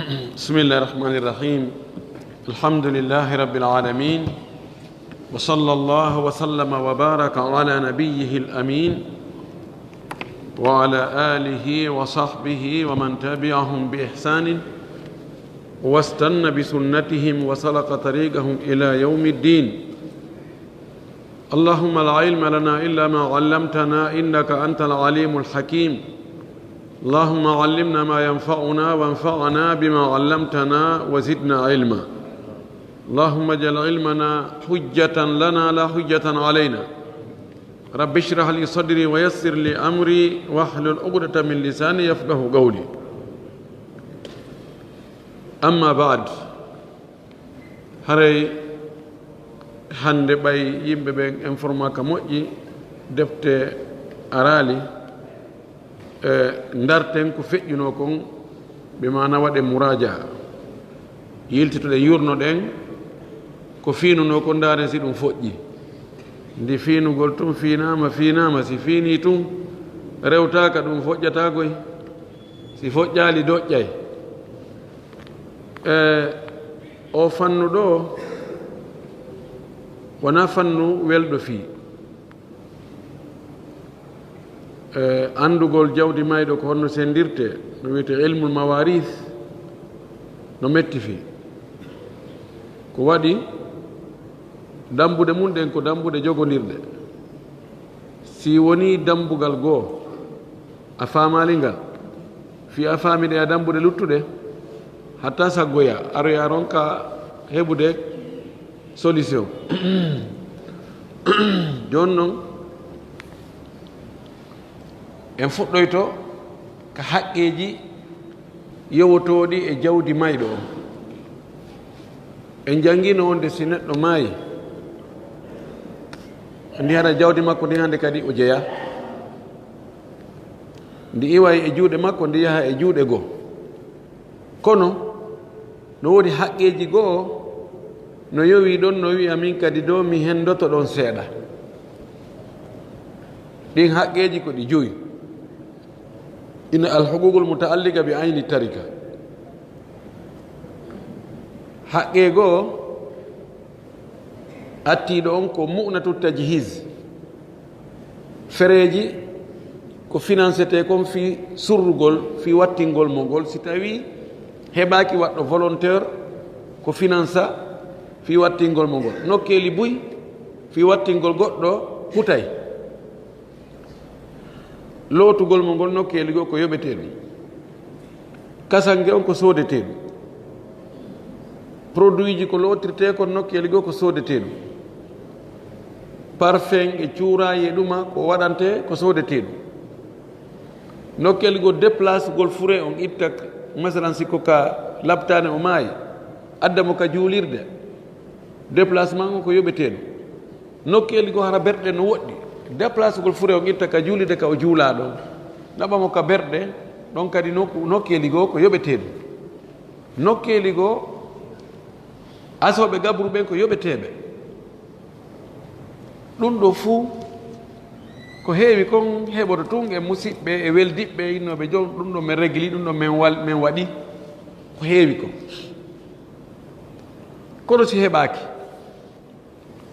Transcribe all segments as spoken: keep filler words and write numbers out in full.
بسم الله الرحمن الرحيم. الحمد لله رب العالمين، وصلى الله وسلم وبارك على نبيه الأمين وعلى آله وصحبه ومن تبعهم بإحسان واستن بسنتهم وسلك طريقهم إلى يوم الدين. اللهم لا علم لنا إلا ما علمتنا إنك أنت العليم الحكيم. اللهم علمنا ما ينفعنا وانفعنا بما علمتنا وزدنا علما. اللهم اجعل علمنا حجة لنا لا حجة علينا. رب اشرح لي صدري ويسر لي أمري واحلل عقدة من لساني يفقه قولي. أما بعد. Haray hannde ɓay yimɓe ɓen informa ka moƴƴi, defte araali, e, ndarten ko feƴƴunoo kon, ɓe maana waɗen muraaja. Yiltitoɗen, yurnoɗen ko fiinunoo kon, ndaaren si ɗum foƴƴi. Ndi fiinugol tun fiinaama, fiinaama, si fiinii tun rewtaaka, ɗum foƴƴataa koy. Si foƴƴaali, doƴƴay. E, o fannu ɗo wonaa fannu welɗo fii. E, anndugol jawdi mayɗo ko honno senndirtee, no wiyetee ilmul mawaris, no metti fii. Ko waɗi, dambuɗe mun ɗen ko dambuɗe jogondirɗe. Si wonii dambugal goo, a faamaali ngal, fii a faami ɗe, a dambuɗe luttuɗe, hatta saggoya, aroya ronka heɓude solution. Jooni non, en fuɗɗoyto ka haqqeeji yowotooɗi e jawdi mayɗo on. En janngiino wonde si neɗɗo maayi, ndi hara jawdi makko ndin hannde kadi o jeyaa. Ndi iway e juuɗe makko, ndi yaha e juuɗe goo. Kono, no woodi haqqeeji goo, no yowii ɗon, no wi'a min kadi ɗoo mi henndoto ɗon seeɗa. Ɗin haqqeeji ko ɗi jowi. Ina alhuququl muta'alliqa bi ayni tarika. Haqqee goo attiiɗo on ko mu'natu tajhiz. Fereeji ko finansetee kon fii surrugol, fii wattingol mo ngol. Si tawii heɓaaki waɗɗo volontaire ko finansa fii wattingol mo ngol. Nokkeeli buy fii wattingol goɗɗo hutay. Lootugol mo ngol nokkeeli goo ko yoɓetee ɗum. Kasange on ko soodetee ɗum. Produit ji ko lootirtee kon nokkeeli goo ko soodetee ɗum. Parfum e cuuraay e ɗuma ko waɗantee ko soodetee ɗum. Nokkeeli goo déplacegol fure on itta, masalan, si ko ka laptaane o maayi, adda mo ka juulirde. Déplacement on ko yoɓetee ɗum. Nokkeeli goo hara berɗe no woɗɗi. Déplacegol fure on itta ka juulirde ka o juulaa ɗon, naɓa mo ka berɗe, ɗon kadi nokku-, nokkeeli goo ko yoɓetee ɗum. Nokkeeli goo asooɓe gabru ɓen ko yoɓetee ɓe. Ɗum ɗoo fuu ko heewi kon heɓoto tun e musiɓɓe e weldiɓɓe innooɓe, "Joom, ɗum ɗoo men regili, ɗum ɗoo men wal-, men waɗi." Ko heewi kon. Kono si heɓaaki,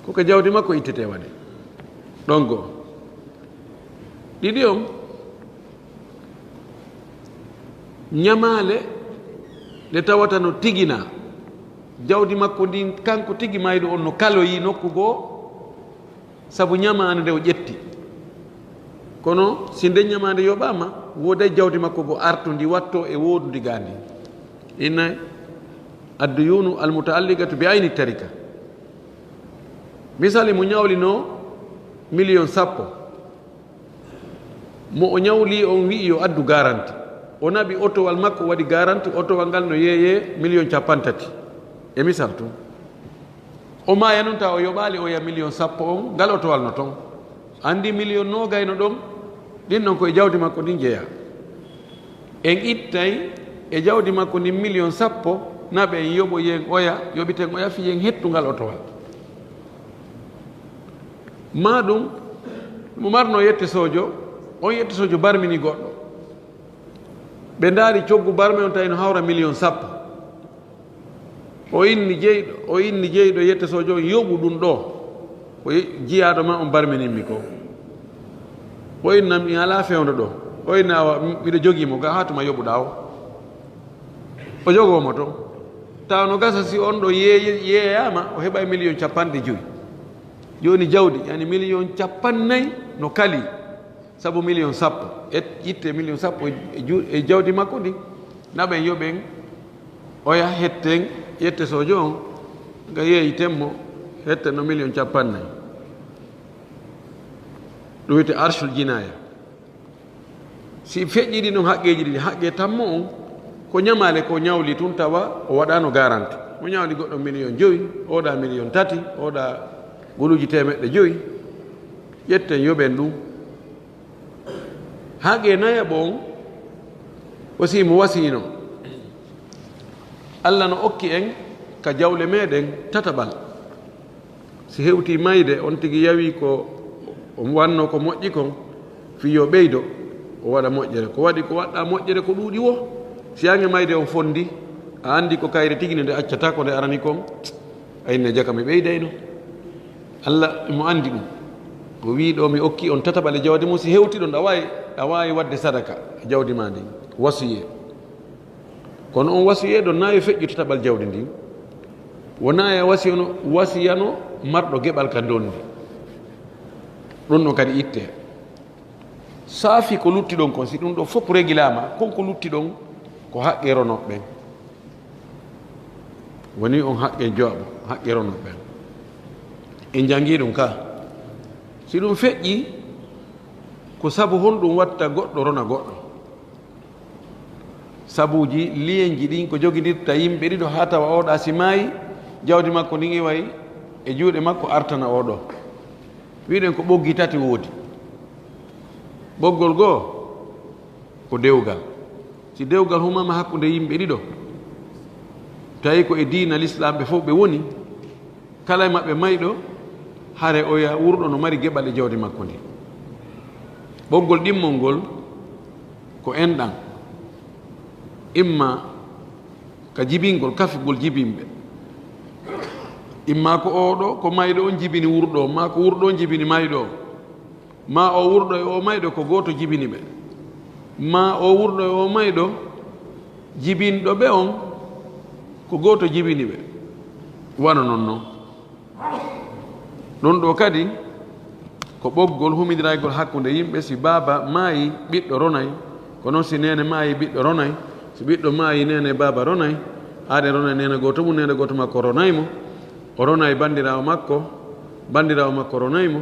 ko ka jawdi makko ittetee waɗee. Ɗon goo. Ɗiɗi on, ñamaale ɗe tawata no tiginaa. Jawdi makko ndin, kanko tigi mayɗo on no kaloyii nokku goo, sabu ñamaande nde o ƴetti. Kono si nden ñamaande yoɓaama, wooday jawdi makko goo artundi wattoo e woodundi gaa ndin. Inna adduyuunu almuta'alliqatu bi ayni tarika. Misali, mo ñawlinoo miliyon sappo. Mo o ñawli on wi'i yo addu garanti. O naɓi otowal makko waɗi garanti, otowal ngal no yeeyee miliyon cappanɗe tati. E misal tun. O maaya non tawa o yoɓaali oya miliyon sappo on, ngal otowal no ton. Anndi miliyon noogay no ɗon, ɗin non ko e jawdi makko ndin jeyaa. En ittay e jawdi makko ndin miliyon sappo, naɓen yoɓoyen oya, yoɓiten oya fii yen hettu ngal otowal. Maa ɗum, mo marno yette soojo, on yette soojo barmini goɗɗo. Ɓe ndaari coggu barme on tawi no hawra miliyon sappo. O inni jeyɗo, o inni jeyɗo yette sojo on, yoɓu ɗum ɗo. Ko ye-, jiyaaɗo ma on barminimmi ko. O inna mi alaa fewndo ɗo. O inna awa, mi-, miɗo jogii mo ga haa tuma yoɓuɗaa o. O jogoo mo to. Tawa no gasa si on ɗo yeeye-, yeeyaama, o heɓay miliyon capanɗe jowi. Jooni jawdi, yani miliyon capannay no kali. Sabu miliyon sappo. Et itte miliyon sappo e ju-, e jawdi makko ndi. Naɓen yoɓen oya hetten yette sojo on. Nga yeeyiten mo, hetten no miliyon capannay. Ɗum wiyte arshul jinaya. Si feƴƴi ɗi ɗum haqqeeji ɗiɗi, haqqe tammo on, ko ñamaale ko ñawli tun tawa o waɗaano garanti. O ñawli goɗɗo miliyon jowi, oɗa miliyon tati, oɗa guluuji teemeɗɗe jowi, ƴetten yoɓen ɗum. Haqqe nayaɓo on, o si mo wasiino. Allah no okki en ka jawle meɗen tataɓal. Si hewtii mayde, on tigi yawi ko o wanno ko moƴƴi kon, fii yo ɓeydo, o waɗa moƴƴere. Ko waɗi ko waɗɗa moƴƴere ko ɗuuɗi wo. Si yaange mayde on fondi, a anndi ko kayre tigi nde accataa ko nde arani kon, a inne jaka mi ɓeydayno. Allah mo anndi ɗum. O wii ɗo mi okki on tataɓal e jawdi mum, si hewti ɗon, a waawi, a waawi waɗde sadaka e jawdi ma ndin, wasiyee. Kono on wasiyee ɗon, na yo feƴƴu tataɓal jawdi ndin. Wona e wasiyano, wasiyano marɗo geɓal ka ndondi. Ɗum ɗon kadi itte. Saafi ko lutti ɗon kon, si ɗum ɗo fof regilaama, kon ko lutti ɗon, ko haqqe ronooɓe ɓen. Woni on haqqe joaɓo, haqqe ronooɓe ɓen. En janngi ɗum ka. Si ɗum feƴƴi, ko sabu honɗum watta goɗɗo rona goɗɗo? Sabuuji, liyenji ɗin ko jogindirta yimɓe ɗiɗo haa tawa oɗa si maayi, jawdi makko ndin iway e juuɗe makko artana oɗo. Wiɗen ko ɓoggi tati woodi. Ɓoggol goo ko dewgal. Si dewgal humama hakkunde yimɓe ɗiɗo, tawi ko e diina Lislaam ɓe fof ɓe woni, kala e maɓɓe mayɗo, hare oya wurɗo no mari geɓal e jawdi makko ndi. Ɓoggol ɗimmol ngol ko enɗan, imma ka jibingol, kafgol jibinɓe, imma ko oɗo, ko mayɗo on jibini wurɗo, ma ko wurɗo on jibini mayɗo. Ma o wurɗo e o mayɗo ko gooto jibini ɓe. Ma o wurɗo e o mayɗo jibinɗo ɓe on ko gooto jibini ɓe. Wano non non. Ɗum ɗo kadi ko ɓoggol humindiraygol hakkunde yimɓe. Si baaba maayi, ɓiɗɗo ronay. Ko non si neene maayi, ɓiɗɗo ronay. Si ɓiɗɗo maayi, neene e baaba ronay. Aade ronay neene gooto mum, neene gooto makko ronay mo. O ronay banndiraawo makko, banndiraawo makko ronay mo.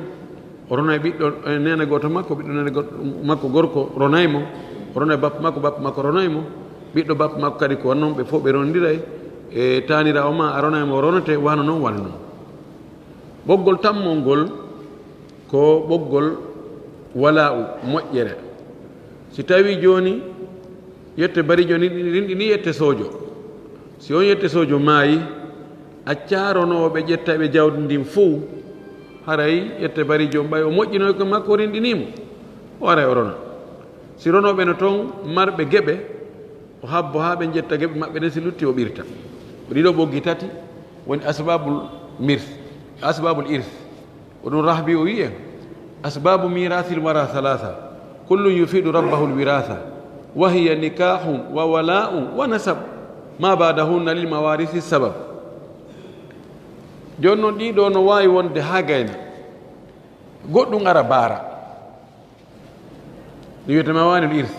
O ronay ɓiɗɗo, eh, neene gooto makko, ɓiɗɗo neene gooto makko gorko ronay mo. O ronay bappa makko, bappa makko ronay mo. Ɓiɗɗo bappa makko kadi ko non, ɓe fof ɓe rondiray. E taaniraawo ma a ronay mo, o ronete, wano non, wano non. Ɓoggol tammol ngol ko ɓoggol wala'u, moƴƴere. Si tawi jooni yette barijo ni, rinɗini yette sojo. Si on yette sojo maayi, accaa ronooɓe ƴetta ɓe jawdi ndin fow, haray yette barijo on ɓay o moƴƴinoy ko makko, rinɗini mo, o aray o rona. Si ronooɓe no ton marɓe geɓe, o habbo haa ɓe ƴetta geɓe maɓɓe ɗen, si lutti o ɓirta. Ko ɗiɗo ɓoggi tati woni asbabul mirs, asbabul irs. Ko ɗum Rahbi o wi'i en, "Asbabu mirathil wara thalatha, kullun yufidu rabbahul wiratha, wa hiya nikahun wa wala'un wa nasab, ma ba'dahunna lil mawarisi sabab." Jooni non ɗiɗo no waawi wonde haa gayna, goɗɗum ara baara. Ɗum wiyetee mawanil irs.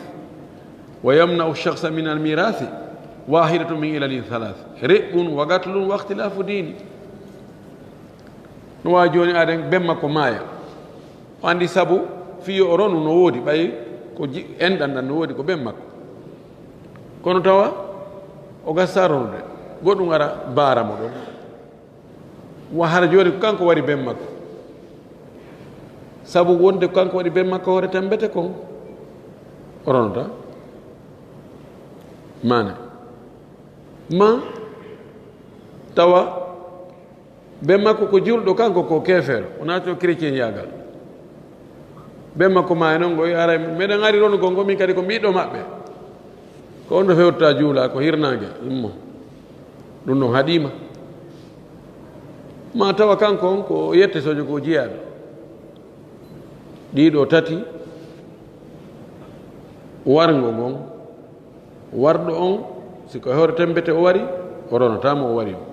Wa yamna'u shakhsa min al mirasi wahidatun min ilalin thalath. Riqqun wa qatlun wa ikhtilafu dini. No waawi jooni aden bemma ko maaya. O andi sabu fiyo o ronu no woodi, ɓay ko ji-, enɗan ɗan no woodi ko bemma ko. Kono tawa o gasa ronude, goɗɗum ara baara mo ɗon. Wa hara jooni ko kanko wari ben makko. Sabu wonde ko kanko wari ben makko, hoore tambete kon o ronata. Maana. Ma tawa ben makko ko julɗo, kanko ko keefeero, o naati o chrétien yaagal. Ben makko maayi non, ngo haray meɗen ari ronugol ngo, min kadi ko ɓiɗɗo maɓɓe. Ko on ɗo fewta juula, ko hirnaange, immo. Ɗum ɗon haɗiima. Ma tawa kanko on ko yette sojo ko jiyaaɗo. Ɗiɗo tati, warngo ngon. Warɗo on, si ko e hoore tembete o wari, o ronata mo o wari on.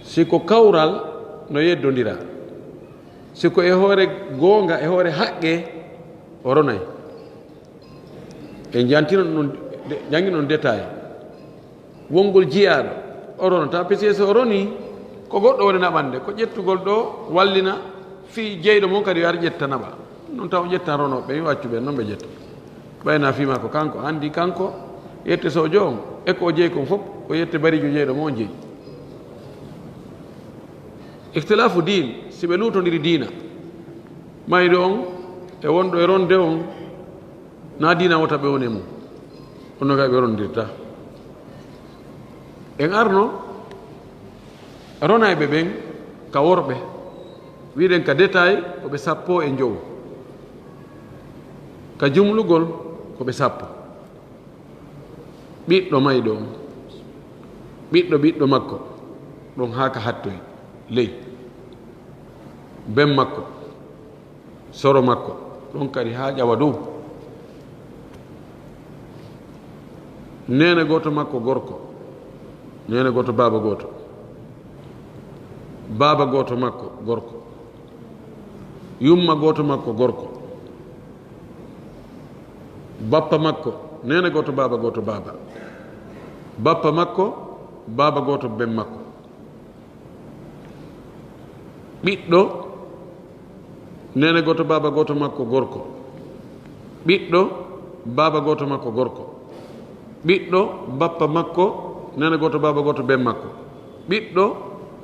Si ko kawral no yeddondira. Si ko e hoore goonga, e hoore haqqe, o ronay. En jantinon ɗum, jannginon détail. Wongol jiyaaɗo, o ronata, parce que so o ronii, ko goɗɗo woni naɓande, ko ƴettugol ɗo wallina fii jeyɗo mon kadi yo ar ƴetta naɓa. Ɗum taw ƴetta ronooɓe ɓen, yo accu ɓen, non ɓe ƴetta. Ɓayna fii makko kanko, anndi kanko, yette sojo on, e ko o jeyi kon fof, ko yette bariijo jeyɗo mo on jeyi. Ikhtilaafu diin, si ɓe luutondiri diina, mayɗo on, e wonɗo e ronde on, na diina wota ɓe woni e mum. Kono kay ɓe rondirta. En arno ronayɓe ɓen ka worɓe, wiɗen ka détail ko ɓe sappo e njowo. Ka jumlugol ko ɓe sappo. Ɓiɗɗo mayɗo on, ɓiɗɗo ɓiɗɗo makko, ɗon haa ka hattoy, ley. Ben makko, soro makko, ɗon kadi haa ƴawa dow. Neene gooto makko gorko, neene gooto baaba gooto, baaba gooto makko gorko, yumma gooto makko gorko, bappa makko, neene gooto baaba gooto baaba, bappa makko, baaba gooto ben makko. Ɓiɗɗo, neene gooto, baaba gooto makko gorko. Ɓiɗɗo, baaba gooto makko gorko. Ɓiɗɗo, bappa makko, neene gooto, baaba gooto, ben makko. Ɓiɗɗo,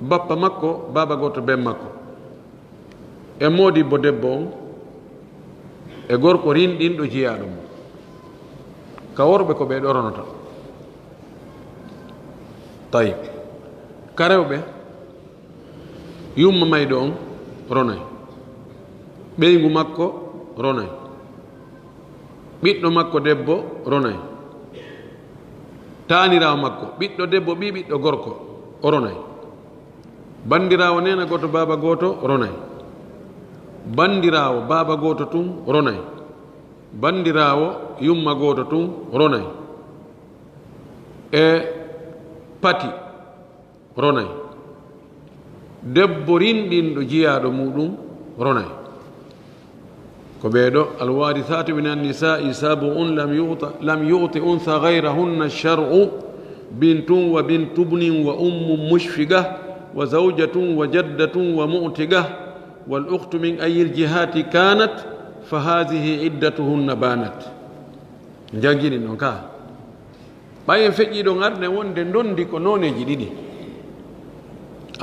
bappa makko, baaba gooto, ben makko. E moodibbo debbo on, e gorko rinɗinɗo jiyaaɗo mum. Ka worɓe ko ɓe ɗo ronata. Tayyib. Ka rewɓe, yumma mayɗo on ronay. Ɓeyngu makko ronay. Ɓiɗɗo makko debbo ronay. Taaniraawo makko, ɓiɗɗo debbo, ɓii ɓiɗɗo gorko, o ronay. Banndiraawo neene gooto, baaba gooto ronay. Banndiraawo baaba gooto tun ronay. Banndiraawo yumma gooto tun ronay. E pati ronay. Debbo rinɗinɗo jiyaaɗo muɗum ronay. Ko ɓee ɗo, الوارثات من النساء سبع لم يعط، لم يعط أنثى غيرهن الشرع، بنت وبنت ابن وأم مشفقة وزوجة وجدة ومعتقة والأخت من أي الجهات كانت فهذه عدتهن بانت. Njanngini non ka. Ɓay en feƴƴii ɗon arde wonde ndondi ko nooneeji ɗiɗi.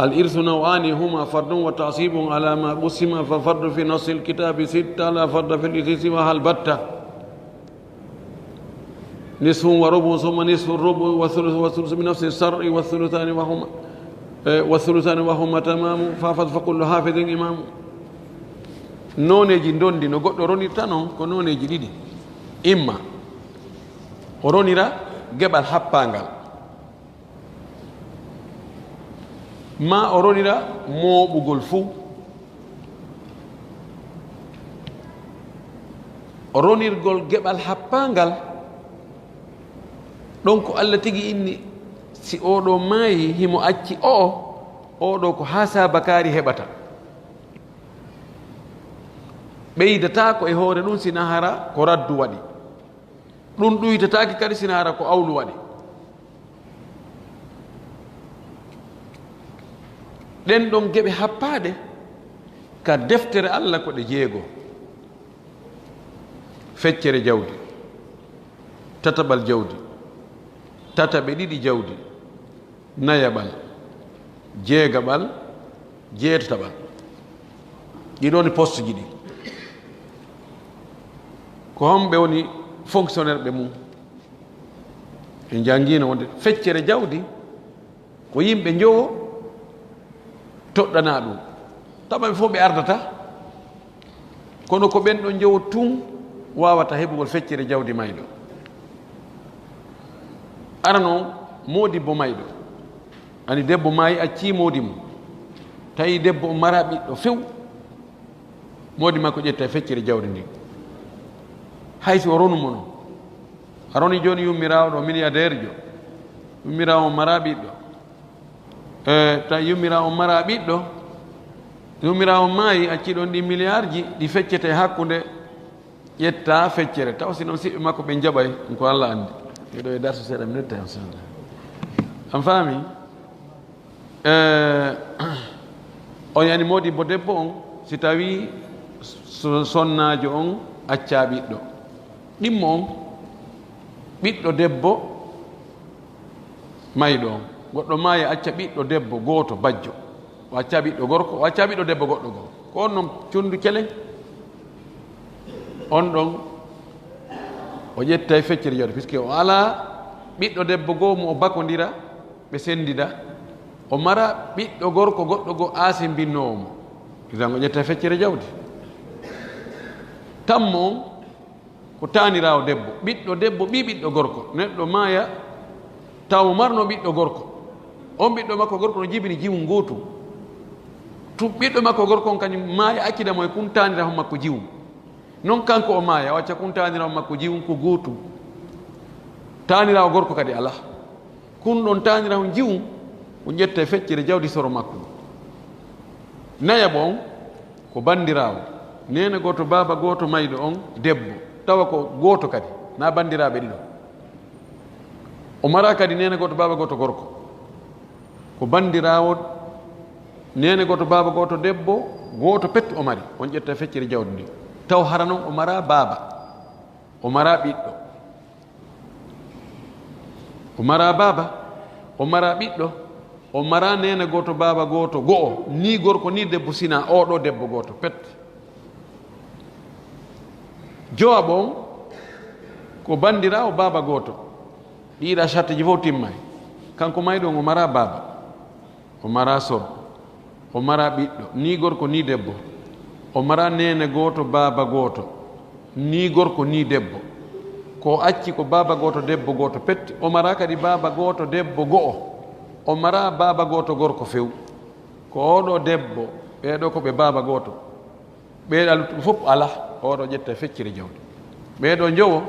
الإرث نوعان هما فرض وتعصيب على ما قسم ففرض في نص الكتاب ستة لا فرض في الإرث سواها البتة. نصف وربع ثم نصف الربع والثلث والثلث بنص الشرع والثلثان وهما، eh, والثلثان وهما تمام فاحفظ فكل حافظ إمام. Nooneeji ndondi no goɗɗo ronirta non ko nooneeji ɗiɗi. Imma o ronira geɓal happaangal, maa o ronira mooɓugol fuu. Ronirgol geɓal happaangal, ɗon ko Alla tigi inni, si oo ɗoo maayi, himo acci o'o, oo ɗoo ko haa saabakaari heɓata. Ɓeydataa ko e hoore ɗum, si na hara ko raddu waɗi. Ɗum ɗuytataake kadi si na hara ko awlu waɗi. Ɗen ɗon geɓe happaaɗe ka deftere Alla ko ɗe jeego. Feccere jawdi, tataɓal jawdi, tataɓe ɗiɗi jawdi, nayaɓal, jeegaɓal, jeetataɓal. Ɗi ɗoo ni poste ji ɗi. Ko homɓe woni fonctionnaire ɓe mum? En njanngiino wonde feccere jawdi ko yimɓe njowo toɗɗanaa ɗum. Tawa ɓe fof ɓe ardata, kono ko ɓen ɗon njowo tun waawata heɓugol feccere jawdi mayɗo. Arano moodibbo mayɗo, Ani debbo maayi, accii moodi mum. Tawi debbo o maraa ɓiɗɗo few. Moodi makko ƴetta e feccere jawdi ndin. Hay si o ronu mo non. A roni jooni yummiraawo ɗo, milliardaire jo. Yummiraawo on maraa ɓiɗɗo. E, tawi yummiraawo on maraa ɓiɗɗo. Yummiraawo on maayi, accii ɗon ɗi milliard ji, ɗi feccete hakkunde, ƴetta feccere. Taw si non siɓɓe makko ɓen jaɓay, ko Allah anndi. Miɗo e darsu seeɗa minute, inchallah. An faami? E, o yani moodi bo debbo on, si tawi so-, sonnaajo on accaa ɓiɗɗo. Ɗimmo on, ɓiɗɗo debbo mayɗo on. Goɗɗo maaya acca ɓiɗɗo debbo gooto bajjo. O accaa ɓiɗɗo gorko, o accaa ɓiɗɗo debbo goɗɗo goo. Ko on non cundu cele. On ɗon, o ƴettay feccere jawdi, puisque o alaa ɓiɗɗo debbo goo mo o bakondira, ɓe sendida. O mara ɓiɗɗo gorko goɗɗo goo asimbinnoowo mo. Idan o ƴetta feccere jawdi. Tammo on ko taaniraawo debbo, ɓiɗɗo debbo, ɓii ɓiɗɗo gorko. Neɗɗo maaya, taw o marno ɓiɗɗo gorko. On ɓiɗɗo makko gorko no jibini jiwun gootu. Tu ɓiɗɗo makko gorko on kañum maaya, accida mo e kun taaniraawo makko jiwun. Non kanko o maaya, o acca kun taaniraawo makko jiwun ko gootu. Taaniraawo gorko kadi alaa. Kun ɗon taaniraawo jiwun, o ƴetta e feccere jawdi soro makko. Nayaɓo on ko bandiraawo. Neene gooto, baaba gooto mayɗo on debbo. Tawa ko gooto kadi, na bandiraaɓe ɗiɗo. O mara kadi neene gooto, baaba gooto gorko. Ko bandiraawo, neene gooto, baaba gooto debbo, gooto pet o mari. On ƴetta feccere jawdi ndi. Taw hara non o mara baaba. O mara ɓiɗɗo. O mara baaba. O mara ɓiɗɗo. O mara neene gooto, baaba gooto, go'o. Ni gorko, ni debbo, sina oo ɗoo debbo gooto pet. Jowaɓo on ko bandiraawo baaba gooto. Ɗiɗa sartiji fof timmay. Kanko mayɗo on o mara baaba. O mara soro. O mara ɓiɗɗo. Ni gorko, ni debbo. O mara neene gooto, baaba gooto. Ni gorko, ni debbo. Ko o acci ko baaba gooto, debbo gooto pet. O mara kadi baaba gooto, debbo go'o. O mara baaba gooto, gorko few. Ko oo ɗoo debbo, ɓee ɗoo ko ɓe baaba gooto. Ɓee ɗoo luttuɓe fof alaa, oo ɗoo ƴetta feccere jawdi. Ɓee ɗoo njowo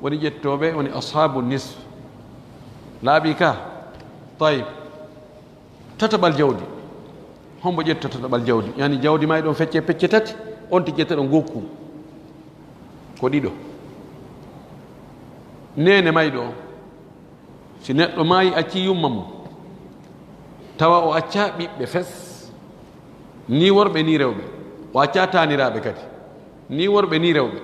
woni ƴettooɓe, woni ashaabu nisf. Laaɓi ka? Tayib. Tataɓal jawdi. Hombo ƴetta tataɓal jawdi? Yani jawdi mayɗo on fecce pecce tati, on ti ƴetta ɗon gokku. Ko ɗiɗo. Neene mayɗo on. Si neɗɗo maayi, acci yumma mum, tawa o accaa ɓiɓɓe fes, ni worɓe, ni rewɓe, o accaa taaniraaɓe kadi, ni worɓe, ni rewɓe,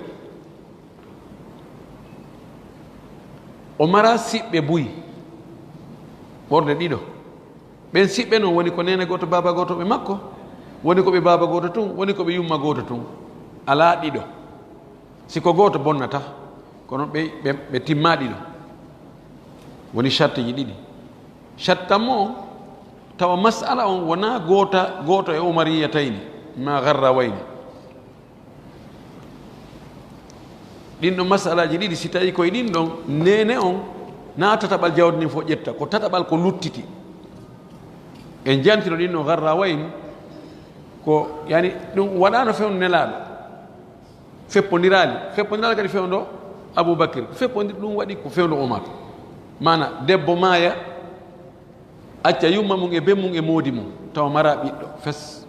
o mara siɓɓe buy, ɓorne ɗiɗo. Ɓen siɓɓe non woni ko neene gooto, baaba gooto ɓe makko, woni ko ɓe baaba gooto tun, woni ko ɓe yumma gooto tun, alaa ɗiɗo. Si ko gooto bonnata, kono ɓe, ɓe, ɓe timmaa ɗiɗo. Woni shartiji ɗiɗi. Sharti tammo on, tawa mas'ala on wonaa goota, gooto e umariyatayni, ma garrawayni. Ɗin ɗon mas'alaaji ɗiɗi, si tawi koye ɗin ɗon, neene on, na tataɓal jawdi ndin fof ƴetta, ko tataɓal ko luttiti. En jantino ɗin ɗon garrawayni, ko, yani, ɗum waɗaano fewndo Nelaaɗo. Feppondiraali. Feppondiraali kadi fewndo Abubakir. Feppondir ɗum waɗi ko fewndo Umar. Maana, debbo maaya, acca yumma mum e ben mum e moodi mum, tawa mara ɓiɗɗo, fes.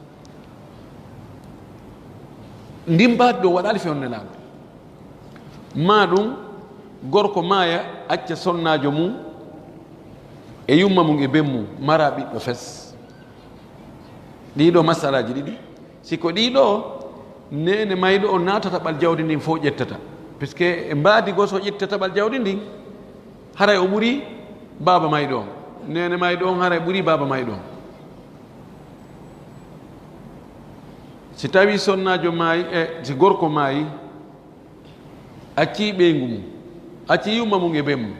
Ndin mbaadi ɗo waɗaali fewndo Nelaaɗo. Maa ɗum, gorko maaya, acca sonnaajo mum e yumma mum e ben mum, mara ɓiɗɗo, fes. Ɗii ɗoo masalaaji ɗiɗi, si ko ɗii ɗoo, neene mayɗo on na tataɓal jawdi ndin fof ƴettata. Puisque e mbaadi goo so ƴetti tataɓal jawdi ndin, haray o ɓuri baaba mayɗo on. Neene mayɗo on haray ɓuri baaba mayɗo on. Si tawii sonnaajo maayi, e si gorko maayi, accii ɓeyngu mum, accii yumma mum e ben mum.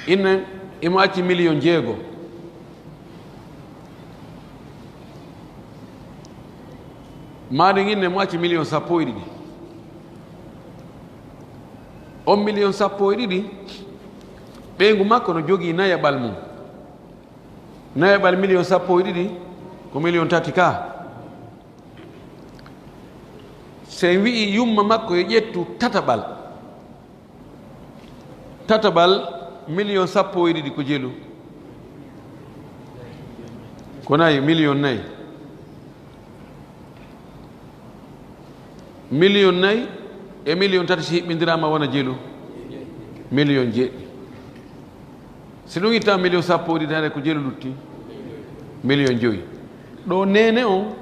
Inne, imo acci miliyon jeego. Maa ɗum inne mo acci miliyon sappo e ɗiɗi. On miliyon sappo e ɗiɗi, ɓeyngu makko no jogii nayaɓal mum. Nayaɓal miliyon sappo e ɗiɗi ko miliyon tati ka. So en wi'i yumma makko yo ƴettu tataɓal, tataɓal miliyon sappo e ɗiɗi ko jelu, ko nayi, miliyon nayi. Miliyon nayi e miliyon tati si hiɓɓindiraama wona jelu, miliyon jeeɗiɗi. Si ɗum itta miliyon sappo e ɗiɗi, hare ko jelu lutti, miliyon joyi. Ɗo neene on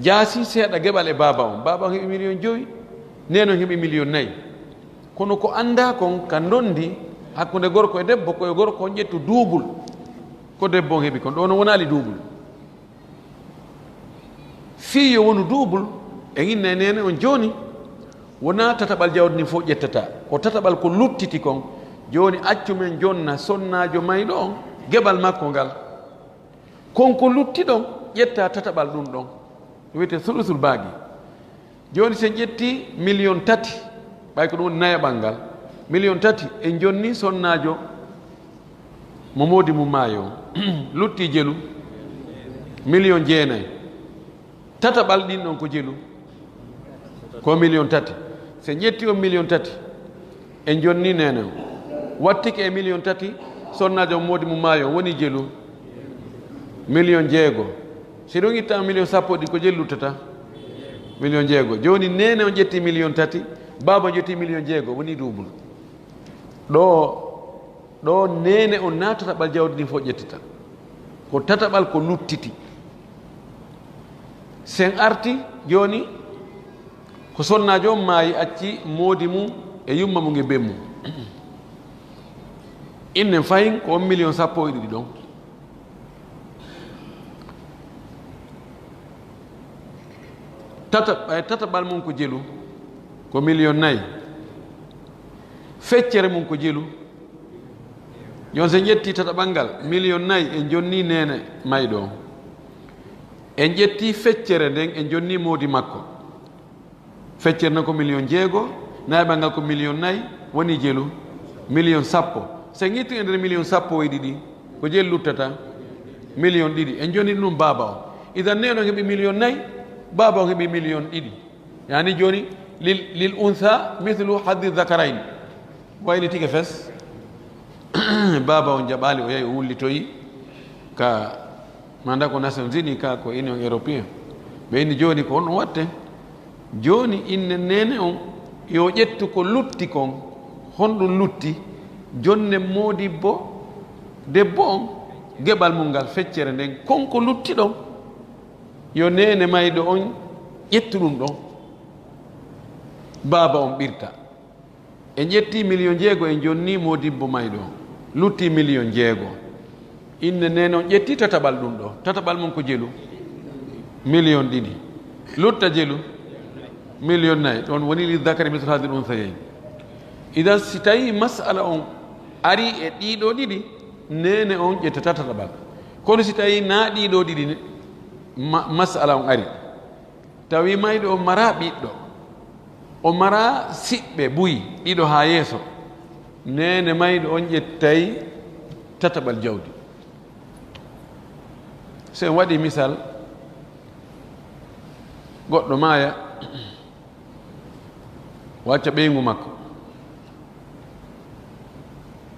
jaasi seeɗa geɓal e baaba on. Baaba on heɓi miliyon joyi, neene on heɓi miliyon nayi. Kono ko anndaa kon ka ndondi hakkunde gorko e debbo, ko yo gorko on ƴettu duubul ko debbo on heɓi kon. Ɗo no wonaali duubul. Fii yo wonu duubul, e inna e neene on jooni, wonaa tataɓal jawdi ndin fof ƴettata, ko tataɓal ko luttiti kon. Jooni accu men jonna sonnaajo mayɗo on geɓal makko ngal. Kon ko lutti ɗon, ƴetta tataɓal ɗum ɗon. Ɗum wiyetee sulusul baagi. Jooni, si en ƴetti miliyon tati, ɓay ko ɗum woni nayaɓal ngal, miliyon tati en jonni sonnaajo mo moodi mum maayo on. Lutti jelu, miliyon jeenayi. Tataɓal ɗin ɗon ko jelu, ko miliyon tati. Si en ƴetti on miliyon tati, en jonni neene on, wattike e miliyon tati, sonnaajo mo moodi mum maayo on, woni jelu, miliyon jeego. Si ɗum itta miliyon sappo ɗin, ko jelu luttata? Miliyon jeego. Jooni neene on ƴetti miliyon tati, baaba on ƴetti miliyon jeego, woni duubul. Ɗo, ɗo neene on naa tataɓal jawdi ndin fof ƴettata. Ko tataɓal ko luttiti. Si en arti jooni, ko sonnaajo on maayi, acci moodi mum e yumma mum e ben mum. Innen fahin ko on miliyon sappo e ɗiɗi ɗon. Tata-, ɓay tataɓal mum ko jelu, ko miliyon nayi. Feccere mum ko jelu. Jooni, si en ƴetti tataɓal ngal, miliyon nayi en jonni neene mayɗo on. En ƴetti feccere nden, en jonni moodi makko. Feccere nden ko miliyon jeego, nayaɓal ngal ko miliyon nayi, woni jelu, miliyon sappo. Si en ittu e nder miliyon sappo e ɗiɗi, ko jelu luttata? Miliyon ɗiɗi. En jonni ɗum baaba on. Idan, neene on heɓi miliyon nayi, baaba on heɓi miliyon ɗiɗi. Yaani jooni, lil, lil unsa mithlu haddi dhakarayn. Wayli tigi fes. Baaba on jaɓaali, o yahi, o wullitoyi ka, manda ko Nations Unies, ka ko Union Européen. Ɓe inni, jooni ko honɗum watte? Jooni inne neene on, yo ƴettu ko lutti kon. Honɗum lutti? Jonne moodibbo debbo on, geɓal mum ngal, feccere nden, kon ko lutti ɗon. Yo neene mayɗo on ƴettu ɗum ɗon. Baaba on ɓirta. En ƴetti miliyon jeego, en jonni moodibbo mayɗo on. Lutti miliyon jeego. Inne neene on ƴetti tataɓal ɗum ɗo. Tataɓal mum ko jelu? Miliyon ɗiɗi. Lutta jelu? Miliyon nayi. Ɗon woni li dhakari mithlu hadhil unthayayn. Idan, si tawi masala on ari e ɗiɗo ɗiɗi, neene on ƴettata tataɓal. Kono si tawi na ɗiɗo ɗiɗi ne, ma-, masala on ari, tawi mayɗo on mara ɓiɗɗo, o mara siɓɓe buy ɗiɗo haa yeeso, neene mayɗo on ƴettay tataɓal jawdi. So en waɗi misal, goɗɗo maaya, o acca ɓeyngu makko,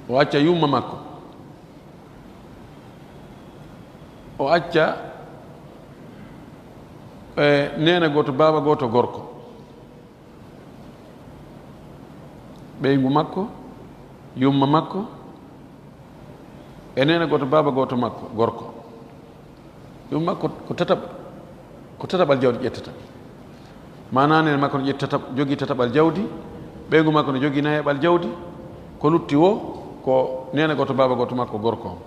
o acca yumma makko, o acca, e, neene gooto, baaba gooto gorko, ɓeyngu makko, yumma makko, e neene gooto, baaba gooto makko gorko. Yumma makko ko tataɓ-, ko tataɓal jawdi ƴettata. Maanaa neene makko no ƴetti tataɓ-, jogii tataɓal jawdi, ɓeyngu makko no jogii nayaɓal jawdi, ko lutti woo ko neene gooto, baaba gooto makko gorko on.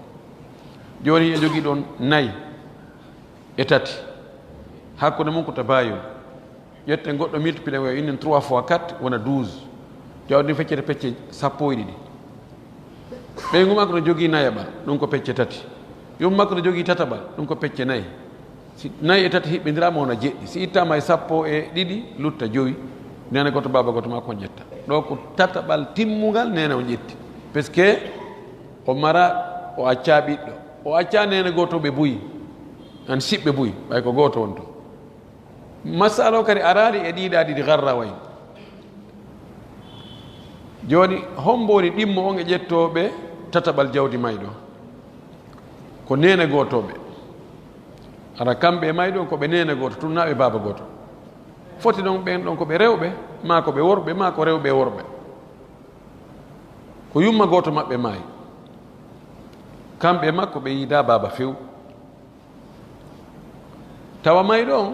Jooni en jogii ɗon nayi e tati. Hakkunde mum ko tabayun. Ƴetten goɗɗo, multiplier o, innen trois fois quatre wona douze. Jawdi ndin feccete pecce sappo e ɗiɗi. Ɓeyngu makko no jogii nayaɓal, ɗum ko pecce tati. Yumma makko no jogii tataɓal, ɗum ko pecce nayi. Si nayi e tati hiɓɓindiraama, wona jeɗɗi. Si ittaama e sappo e ɗiɗi, lutta jowi. Neene gooto, baaba gooto makko on ƴetta. Ɗo ko tataɓal timmungal neene on ƴetti. Parce que o mara O accaa ɓiɗɗo, o accaa neene gootooɓe buy, an siɓɓe buy, ɓay ko gooto won to. Masala o kadi araali e ɗiiɗaa ɗiɗi garra way. Jooni, hombo woni ɗimmo on e ƴettooɓe tataɓal jawdi mayɗo? Ko neene gootooɓe. Hara kamɓe e mayɗo on ko ɓe neene gooto tun, naa ɓe baaba gooto. Foti ɗon ɓen ɗon ko ɓe rewɓe, maa ko ɓe worɓe, maa ko rewɓe e worɓe. Ko yumma gooto maɓɓe maayi. Kamɓe e makko ɓe yiidaa baaba few. Tawa mayɗo on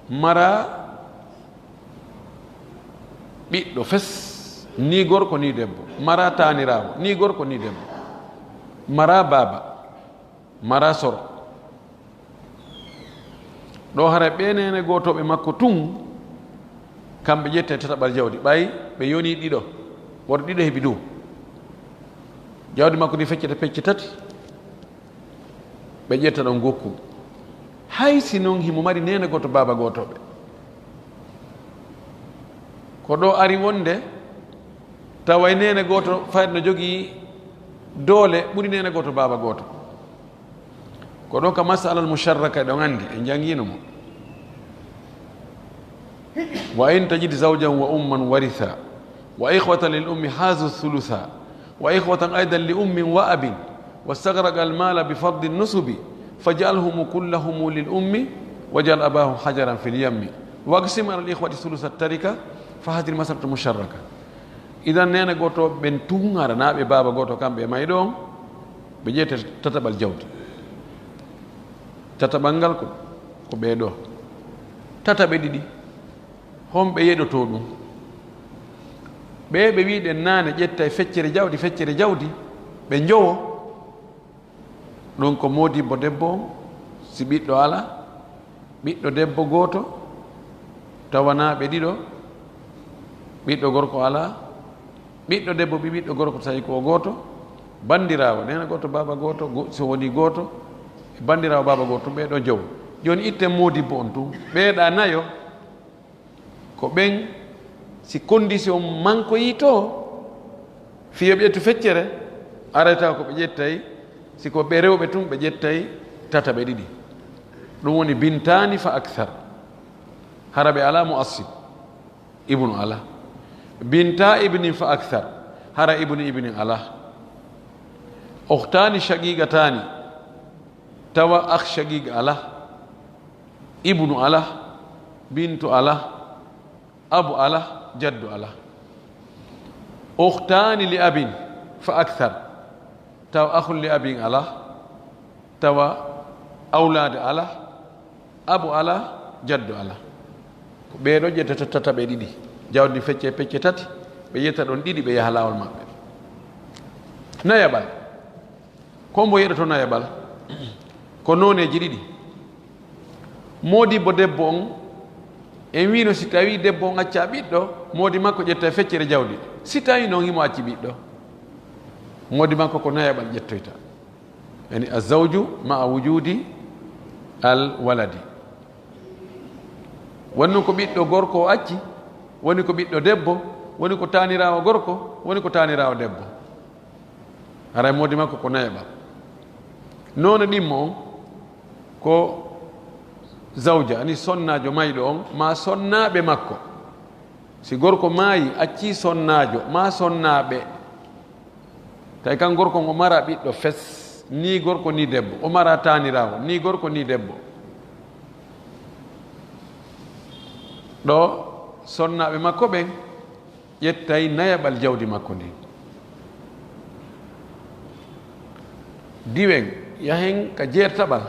maraa ɓiɗɗo fes, ni gorko ni debbo, maraa taaniraawo, ni gorko ni debbo, maraa baaba, maraa soro. Ɗo hara ɓe neene gootooɓe makko tun, kamɓe ƴette tataɓal jawdi, ɓay ɓe yonii ɗiɗo, woto ɗiɗo heɓi dow. Jawdi makko ndi feccete pecce tati, ɓe ƴetta ɗon gokku. Hay si non himo mari neene gooto, baaba gootooɓe. Ko ɗo ari wonde, tawa e neene gooto fayde no jogii doole ɓuri neene gooto, baaba gooto. Ko ɗon ka masala al musharraka ɗon anndi, en janngiino mo. وإن تجد زوجا وأما ورثا وإخوة للأم حازوا الثلثا وإخوة أيضا لأم وأب واستغرق المال بفرض النصب فاجعلهم كلهم للأم واجعل أباه حجرا في اليم واقسم على الإخوة ثلث التركة فهذه المسألة مشركة. Idan neene gooto ɓen tun hara naa ɓe baaba gooto kamɓe e mayɗo on, ɓe ƴetta tataɓal jawdi. Tataɓal ngal ko, ko ɓee ɗoo. Tataɓe ɗiɗi, homɓe yeɗotoo ɗun? Ɓee ɓe wiiɗen naane ƴettay feccere jawdi, feccere jawdi, ɓe njowo. Ɗun ko moodibbo debbo on, si ɓiɗɗo alaa, ɓiɗɗo debbo gooto, tawanaa ɓe ɗiɗo, ɓiɗɗo gorko alaa, ɓiɗɗo debbo ɓii ɓiɗɗo gorko tawi ko o gooto, banndiraawo neene gooto, baaba gooto, go-, so wonii gooto, e banndiraawo baaba gooto, ɓee ɗoo jowo. Jooni itten moodibbo on tun, ɓee ɗaa nayo, ko ɓen, si condition mankoyii to, fii yo ɓe ƴettu feccere, aray tawa ko ɓe ƴettay, si ko ɓe rewɓe tun, ɓe ƴettay tataɓe ɗiɗi. Ɗun woni bintaani fa akthar. Hara ɓe alaa mu'assib, ibnu alaa. Binta ibnin fa akthar, hara ibnu ibnin alaa. Ukhtaani shaqiqataani, tawa akh shaqiq alaa. Ibnu alaa, bintu alaa, abu alaa, jaddu alaa. Ukhtaani li abin fa akthar, tawa akhun li abin alaa, tawa awlaad alaa, abu alaa, jaddu alaa. Ko ɓee ɗoo ƴettata tataɓe ɗiɗi, jawdi ndi fecce pecce tati, ɓe ƴetta ɗon ɗiɗi, ɓe yaha laawol maɓɓe. Nayaɓal. Ko mbo yeɗoto nayaɓal? Ko nooneeji ɗiɗi. Moodibbo debbo on, en wiino si tawii debbo on accaa ɓiɗɗo, moodi makko ƴetta e feccere jawdi. Si tawii non himo acci ɓiɗɗo, moodi makko ko nayaɓal ƴettoyta. Yani, azawju ma'a wujudi al waladi. Woni ko ɓiɗɗo gorko o acci, woni ko ɓiɗɗo debbo, woni ko taaniraawo gorko, woni ko taaniraawo debbo. Haray moodi makko ko nayaɓal. Noone ɗimmo on ko zawja, ani sonnaajo mayɗo on, maa sonnaaɓe makko. Si gorko maayi, accii sonnaajo, maa sonnaaɓe, tawi kan gorko on o maraa ɓiɗɗo fes, nii gorko nii debbo, o maraa taaniraawo, nii gorko nii debbo. Ɗo sonnaaɓe makko ɓen ƴettay nayaɓal jawdi makko ndin. Diwen, yahen ka jeertaɓal.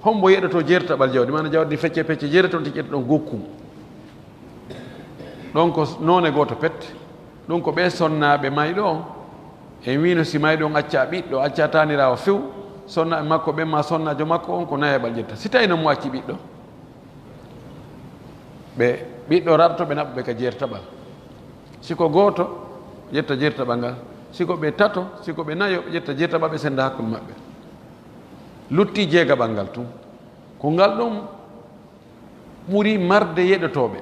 Hombo yeɗoto jeertaɓal jawdi? Maana jawdi ndi fecce pecce jeere ton, ti ƴetta ɗon gokku. Ɗon ko noone gooto pet. Ɗun ko ɓee sonnaaɓe mayɗo on. En wiino si mayɗo on accaa ɓiɗɗo, accaa taaniraawo few, sonnaaɓe makko ɓen maa sonnaajo makko on ko nayaɓal ƴetta. Si tawii non mo acci ɓiɗɗo, ɓe ɓiɗɗo raɗoto ɓe naɓa ɓe ka jeertaɓal. Si ko gooto, ƴetta jeertaɓal ngal. Si ko ɓe tato, si ko ɓe nayo, ɓe ƴetta jeertaɓal, ɓe senda hakkunde maɓɓe. Lutti jeegaɓal ngal tun. Ko ngal ɗon ɓuri marde yeɗotooɓe.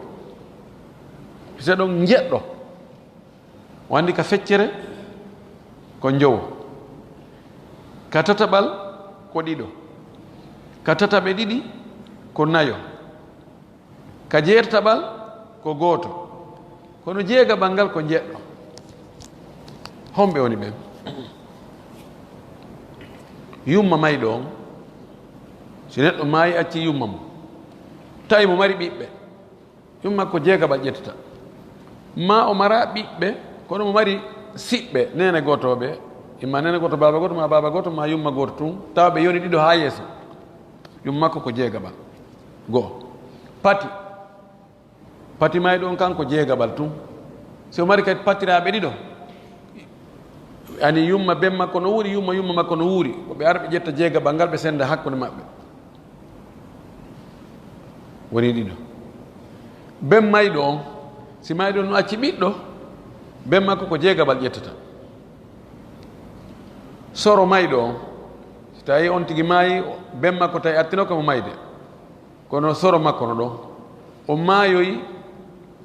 Pise ɗon njeɗɗo. O anndi ka feccere ko njowo. Ka tataɓal ko ɗiɗo, ka tataɓe ɗiɗi ko nayo, ka jeertaɓal ko gooto, kono jeegaɓal ngal ko njeɗɗo. Homɓe woni ɓen? Yumma mayɗo on, si neɗɗo maayi, acci yumma mo, tawi mo mari ɓiɓɓe, yumma makko jeegaɓal ƴettata. Ma o mara ɓiɓɓe, kono mo mari siɓɓe, neene gootooɓe, imma neene gooto, baaba gooto, ma baaba gooto, ma yumma gooto tun, tawa ɓe yoni ɗiɗo haa yeeso. Yumma makko ko jeegaɓal. Go'o. Pati. Pati mayɗo on kanko jeegaɓal tun. Si o mari kadi patiraaɓe ɗiɗo, ani yumma ben makko no wuuri, yumma yumma makko no wuuri, ko ɓe ara ɓe ƴetta jeegaɓal ngal, ɓe senda hakkunde maɓɓe. Woni ɗiɗo. Ben mayɗo on, si mayɗo on no acci ɓiɗɗo, ben makko ko jeegaɓal ƴettata. Soro mayɗo on, si tawi on tigi maayi, ben makko tawi artinoka mo mayde, kono soro makko no ɗon, o maayoyi,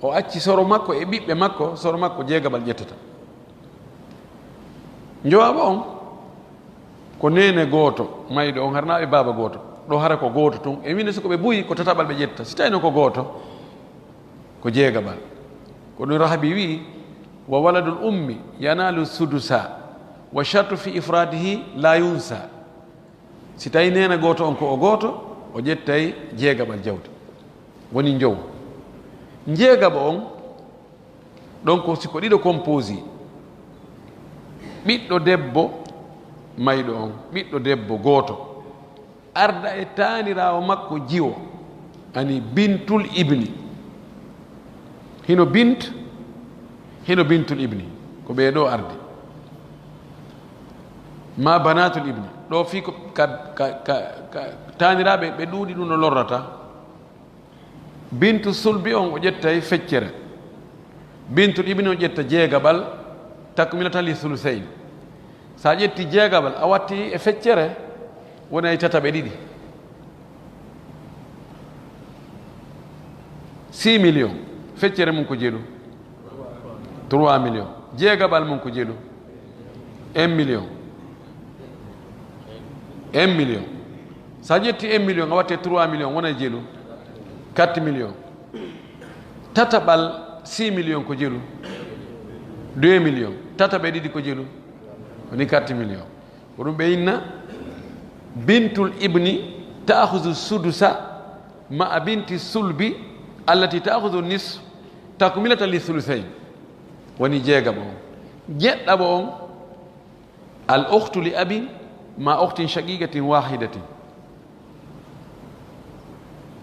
o acci soro makko e ɓiɓɓe makko, soro makko jeegaɓal ƴettata. Njowaɓo on ko neene gooto mayɗo on, hara na ɓe baaba gooto. Ɗo hara ko gooto tun. E winde si ko ɓe buyi, ko tataɓal ɓe ƴetta. Si tawino ko gooto, ko jeegaɓal. Ko ɗum Rahabi wi: "Wa waladul ummi yanalu sudusa, wa shartu fi ifradihi la yunsa." Si tawi neene gooto on ko o gooto, o ƴettay jeegaɓal jawdi. Woni njowo. Njeegaɓo on, ɗon ko si ko ɗiɗo composé. Ɓiɗɗo debbo mayɗo on, ɓiɗɗo debbo gooto, arda e taaniraawo makko jiwo, ani bintul ibni. Hino bint, hino bintul ibni. Ko ɓee ɗoo arde. Ma banatul ibni. Ɗoo fii ko ka, ka, ka, ka taaniraaɓe ɓe ɗuuɗi, ɗum no lorrata. Bintu sulbi on o ƴettay feccere. Bintul ibni o ƴetta jeegaɓal, takmilatan li sulusayn. Sa ƴetti jeegaɓal, a watti e feccere, wonay tataɓe ɗiɗi. Six millions, feccere mum ko jelu. Trois millions. Jeegaɓal mum ko jelu. Un million. Un million. Sa ƴetti un million, a watte trois millions, wona jelu. Quatre millions. Tataɓal six millions ko jelu. Deux millions. Tataɓe ɗiɗi ko jelu. Woni quatre millions. Ko ɗum ɓe inna bintul ibni ta'khuzu sudusa ma'a binti sulbi allati ta'khuzu nisf takmilatan li sulusayn. Woni jeegaɓo on. Jeɗɗaɓo on, al ukhtu li abin ma ukhtin shaqiqatin wahidatin.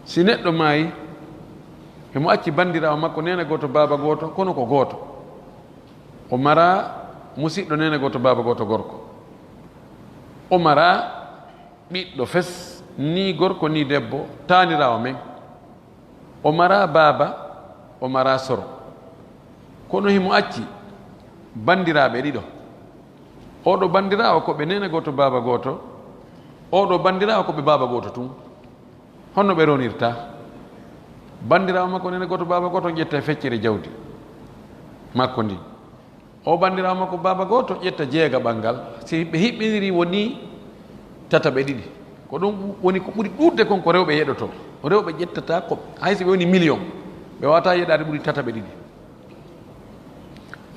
Si neɗɗo maayi, himo acci bandiraawo makko, neene gooto, baaba gooto, kono ko gooto. O mara musiɗɗo, neene gooto, baaba gooto, gorko. O mara ɓiɗɗo fes, ni gorko, ni debbo, taaniraawo men. O mara baaba, o mara soro. Kono himo acci bandiraaɓe ɗiɗo. Oɗo bandiraawo ko ɓe neene gooto, baaba gooto. Oɗo bandiraawo ko ɓe baaba gooto tun. Honno ɓe ronirta? Bandiraawo makko neene gooto, baaba gooto, ƴetta e feccere jawdi makko ndi. O bandiraawo makko baaba gooto ƴetta jeegaɓal ngal. Si ɓe hiɓɓiniri, woni tataɓe ɗiɗi. Ko ɗum woni ko ɓuri ɗuuɗde kon, ko rewɓe yeɗoto. Rewɓe ƴettata ko, hay si ɓe woni million, ɓe wawata yeɗaade ɓuri tataɓe ɗiɗi.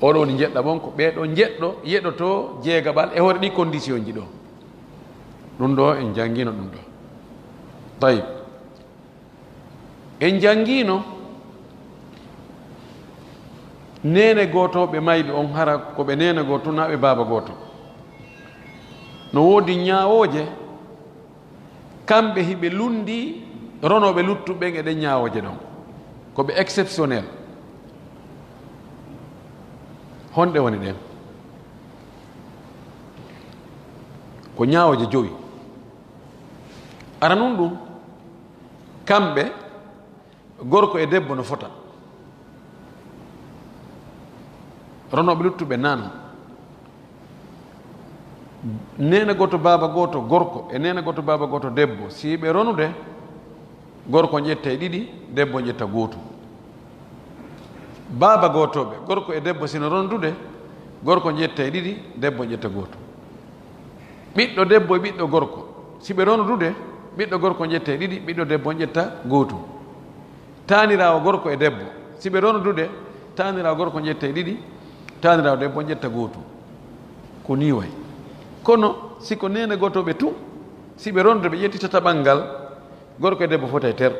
Oɗo woni jeɗɗaɓo on, ko ɓee ɗoo jeɗɗo yeɗoto jeegaɓal e hoore ɗi condition ji ɗoo. Ɗum ɗoo en janngiino ɗum ɗoo. Tayib. En janngiino neene gootooɓe mayɓe on, hara ko ɓe neene gooto na ɓe baaba gooto. No woodi ñaawooje, kamɓe hiɓe lunndii ronooɓe luttuɓe ɓen e ɗen ñaawooje ɗon. Ko ɓe exceptionnel. Honɗe woni ɗen? Ko ñaawooje jowi. Aranun ɗum, kamɓe, gorko e debbo no fota. Ronooɓe luttuɓe nan. Neene gooto, baaba gooto, gorko, e neene gooto, baaba gooto, debbo. Si ɓe ronude, gorko ƴetta e ɗiɗi, debbo ƴetta gootum. Baaba gootooɓe, gorko e debbo, sino rondude, gorko ƴetta e ɗiɗi, debbo ƴetta gootum. Ɓiɗɗo debbo e ɓiɗɗo gorko, si ɓe ronodude, ɓiɗɗo gorko ƴetta e ɗiɗi, ɓiɗɗo debbo on ƴetta gootum. Taaniraawo gorko e debbo, si ɓe ronodude, taaniraawo gorko ƴetta e ɗiɗi, taaniraawo debbo on ƴetta gootum. Ko nii wayi. Kono si ko neene gootooɓe tun, si ɓe ronodude ɓe ƴetti tataɓal ngal, gorko e debbo fota e ter.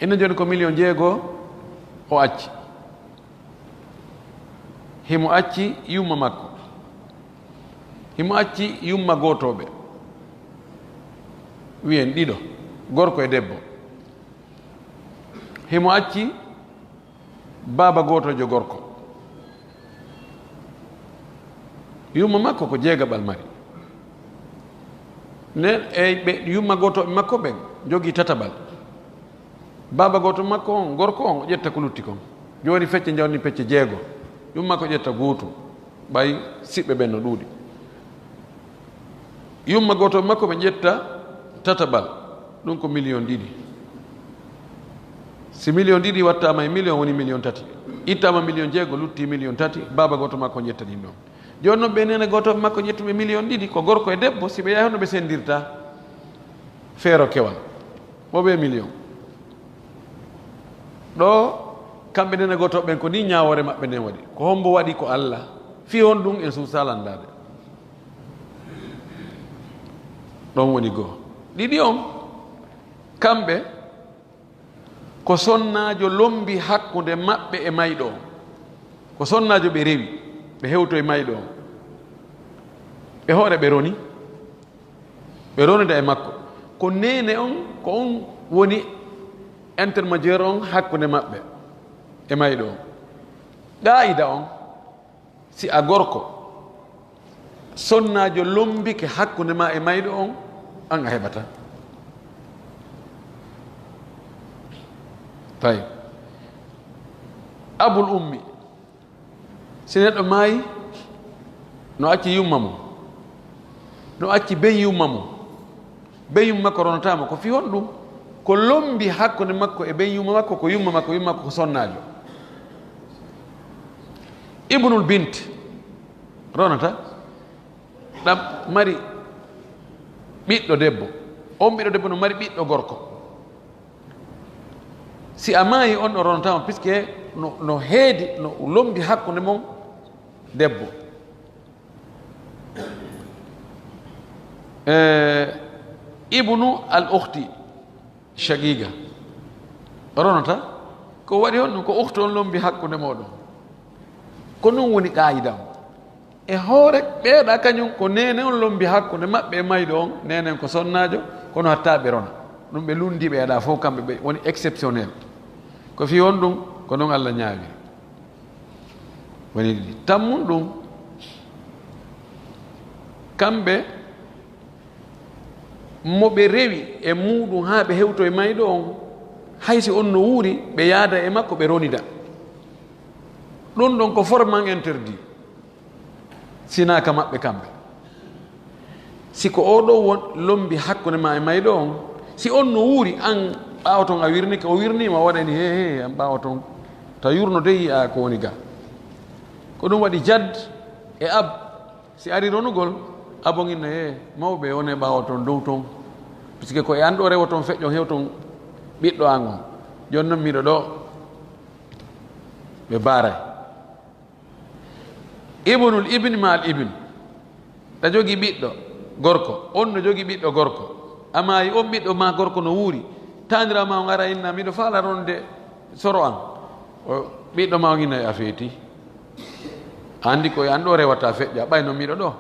Ina jooni ko miliyon jeego o acci. Himo acci yumma makko. Himo acci yumma gootooɓe. Wiyen ɗiɗo, gorko e debbo. Himo acci baaba gootoojo gorko. Yumma makko ko jeegaɓal mari. Nden e ɓe yumma gootooɓe makko ɓen jogii tataɓal. Baaba gooto makko on, gorko on, o ƴetta ko lutti kon. Jooni fecce njawni pecce jeego. Yumma makko ƴetta gootum. Ɓay siɓɓe ɓen no ɗuuɗi. Yumma gooto makko ɓe ƴetta tataɓal. Ɗum ko miliyon ɗiɗi. Si miliyon ɗiɗi wattaama e miliyon, woni miliyon tati. Ittaama miliyon jeego, lutti miliyon tati. Baaba gooto makko ƴetta ɗin ɗon. Jooni non ɓe neene gooto makko ƴettuɓe miliyon ɗiɗi, ko gorko e debbo, si ɓe yahi hono ɓe sendirta? Feero kewal. Mo ɓe miliyon. Ɗo, kamɓe neene gooto ɓen ko ni ñaawoore maɓɓe nden waɗi. Ko hombo waɗi? Ko Alla. Fii honɗum? En suusaa landaade. Ɗon woni goo. Ɗiɗi on, kamɓe ko sonnaajo lombi hakkunde maɓɓe e mayɗo on. Ko sonnaajo ɓe rewi, ɓe hewto e mayɗo on. Ɓe hoore ɓe roni, ɓe ronida e makko. Ko neene on, ko on woni intermédiaire on hakkunde maɓɓe e mayɗo on. Qaa'ida on, si a gorko, sonnaajo lombike hakkunde ma e mayɗo on, an a heɓata. Tawi abul ummi, si neɗɗo maayi, no acci yumma mum, no acci ben yumma mum, ben yumma makko ronataa mo. Ko fii honɗum? Ko lombi hakkunde makko e ben yumma makko, ko yumma makko, yumma makko ko sonnaajo. Ibnul bint ronata, ɗam mari ɓiɗɗo debbo. On ɓiɗɗo debbo no mari ɓiɗɗo gorko. Si a maayi, on ɗo ronata mo, puisque no, no heedi, no lombi hakkunde mon debbo. Eh, ibnu al ukhti shaqiqa ronata. Ko waɗi honɗum? Ko ukhtu on lombi hakkunde mooɗon. Ko non woni qaayida on. E hoore ɓeeɗa kañum ko neene on lombi hakkunde maɓɓe e mayɗo on. Neene on ko sonnaajo, kono hatta ɓe rona. Ɗum ɓe lundiiɓe e ɗa fof, kamɓe ɓe woni exceptionnel. Ko fii honɗum? Ko non Allah ñaawiri. Woni ɗiɗi. Tammun ɗum, kamɓe mo ɓe rewi e muuɗum haa ɓe hewto e mayɗo on, hay si on no wuuri, ɓe yaada e makko, ɓe ronida. Ɗum ɗon ko forme interdit, sinaa ka maɓɓe kamɓe. Si ko oo ɗoo won lombi hakkunde ma e mayɗo on, si on no wuuri, an ɓaawo ton a wirnike, o wirniima, o waɗani he, he, an ɓaawo ton, ta yurno dey yi'a ko woni ga. Ko ɗum waɗi jad e ab, si ari ronugol, ab on inna, he, mawɓe, on e ɓaawo ton, dow ton. Puisque ko e an ɗo rewoton, feƴƴon, hewton ɓiɗɗo an on. Jooni non miɗo ɗo, ɓe baaray. Ibnul ibni ma al ibn. Ɗa jogii ɓiɗɗo gorko, on no jogii ɓiɗɗo gorko. A maayi, on ɓiɗɗo ma gorko no wuuri. Taaniraawo ma on ara inna, miɗo faala ronde soro an. O ɓiɗɗo ma on inna, a feeti. A anndi ko e an ɗo rewata feƴƴa, ɓay no miɗo ɗo.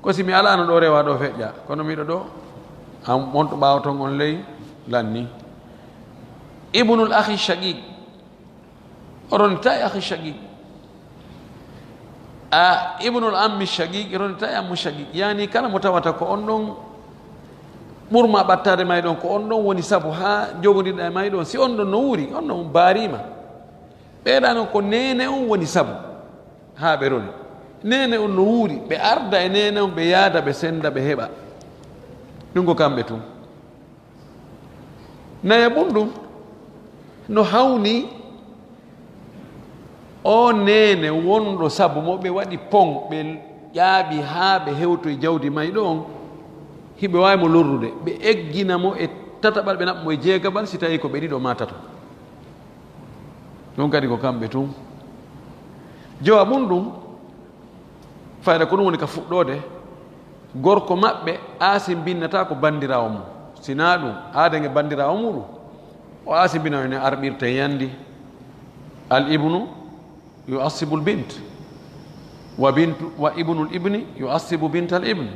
Ko si mi alaano ɗo rewa ɗo feƴƴa, kono miɗo ɗo. An on to ɓaawo ton on ley lanni. Ibnul akhi shaqiq. O ronita e akhi shaqiq. A ibnul ammi shaqiq, ronita e ammu shaqiq. Yani kala mo tawata ko on ɗon ɓurma ɓattaade mayɗo on, ko on ɗon woni sabu haa jogondirɗa e mayɗo on. Si on ɗon no wuuri, on ɗon baariima. Ɓeeɗa noon ko neene on woni sabu haa ɓe roni. Neene on no wuuri, ɓe arda e neene on, ɓe yaada, ɓe senda, ɓe heɓa. Ɗum ko kamɓe tun. Nayaɓun ɗum no hawni o neene wonɗo sabu mo ɓe waɗi pon, ɓe ƴaaɓi haa ɓe hewtoyi jawdi mayɗo on, hiɓe waawi mo lorrude, ɓe eggina mo e tataɓal, ɓe naɓɓa mo e jeegaɓal, si tawii ko ɓe ɗiɗo maa tato. Ɗum kadi ko kamɓe tun. Jowa mum ɗum, fayda ko ɗum woni ka fuɗɗoode, gorko maɓɓe aasimbinnataa ko banndiraawo mum. Si naa ɗum, aaden e banndiraawo muɗum, o aasimbina no en arɓirta e yandi, al ibnu yu'assibu al bint, wa bintu, wa ibnu al ibni yu'assibu bint al ibn,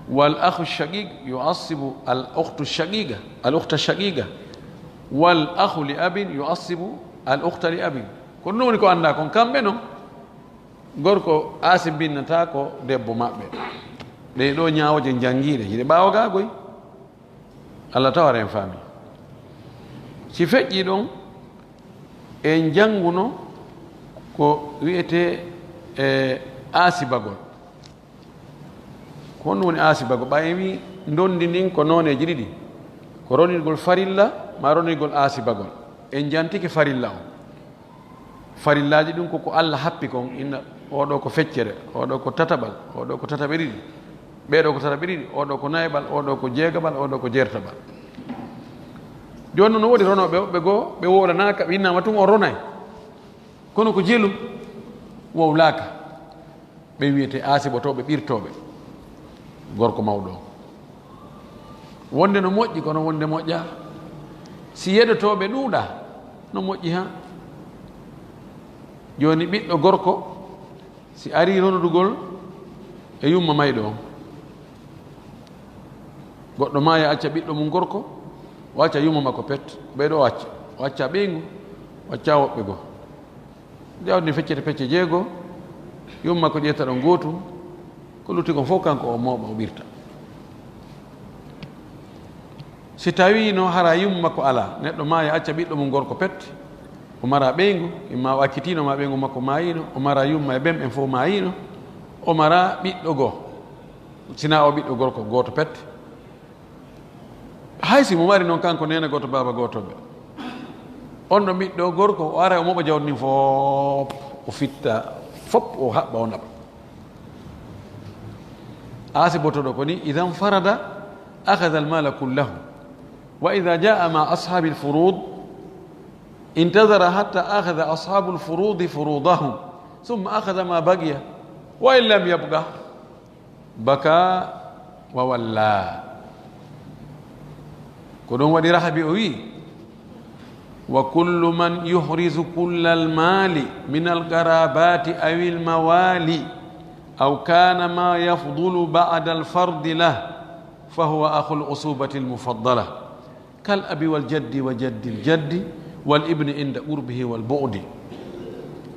wal akhu shaqiq yu'assibu al ukhtu shaqiqa, al ukhta shaqiqa, wal akhu li abin yu'assibu al ukhta li abin. Ko ɗum woni ko anndaa kon, kamɓe non, gorko aasimbinnataa ko debbo maɓɓe. Ɗee ɗoo ñaawooje njanngiiɗe, hiɗe ɓaawo gaa koy. Allah tawara en faami. Si feƴƴii ɗon, en jannguno ko wi'etee, e, aasibagol. Ko honɗum woni aasibagol? Ɓay en wii ndondi ndin ko nooneeji ɗiɗi. Ko ronirgol farilla, maa ronirgol aasibagol. En jantike farilla on. Farillaaji ɗin ko ko Allah happi kon, inna, oo ɗoo ko feccere, oo ɗoo ko tataɓal, oo ɗoo ko tataɓe ɗiɗi, ɓee ɗoo ko tataɓe ɗiɗi, oo ɗoo ko nayaɓal, oo ɗoo ko jeegaɓal, oo ɗoo ko jeertaɓal. Jooni non, no woodi ronooɓe woɓɓe goo, ɓe wowlanaaka, ɓe innaama tun on ronay. Kono ko jelu wowlaaka. Ɓe wiyetee aasibotooɓe ɓirtooɓe gorko mawɗo on. Wonde no moƴƴi, kono wonde moƴƴaa. Si yeɗotooɓe ɗuuɗaa, no moƴƴi haa. Jooni ɓiɗɗo gorko, si arii ronodugol e yumma mayɗo on, goɗɗo maaya acca ɓiɗɗo mum gorko, o acca yumma makko pet, ko ɓee ɗoo o acca, o acca ɓeyngu, o acca woɓɓe goo. Jawdi ndi feccete pecce jeego, yumma ko ƴetta ɗon gootum, ko lutti kon fof kanko o mooɓa, o ɓirta. Si tawii no hara yumma ko alaa, neɗɗo maaya acca ɓiɗɗo mum gorko pet, o mara ɓeyngu, imma o accitiino maa ɓeyngu makko maayiino, o mara yumma e ɓen ɓen fof maayiino, o mara ɓiɗɗo goo, sinaa o ɓiɗɗo gorko gooto pet. Hay si mo mari noon kanko neene gooto, baaba gooto ɓe, on ɗo ɓiɗɗo gorko, o ara o moɓa jawdi ndin fof, o fitta fof, o haɓɓa, o naɓa. Aasibotoɗo ko ni, idan farada, akhadha al-mala kullahu. Wa idha jaa ma ashabil furud, intadhara hatta akhadha ashabul furudi furudahum, thumma akhadha ma baqiya. Wa in lam yabqa, baka wa walla. Ko ɗum waɗi Rahabi o wi'i, wa kullu man yuhrizu kullal mali minal qarabati awil mawali, aw kana ma yafdulu ba'dal fardi lah, fa huwa akhul usubati al mufaddala. Kal abi wal jaddi wa jaddil jaddi wal ibni inda qurbihi wal bu'di.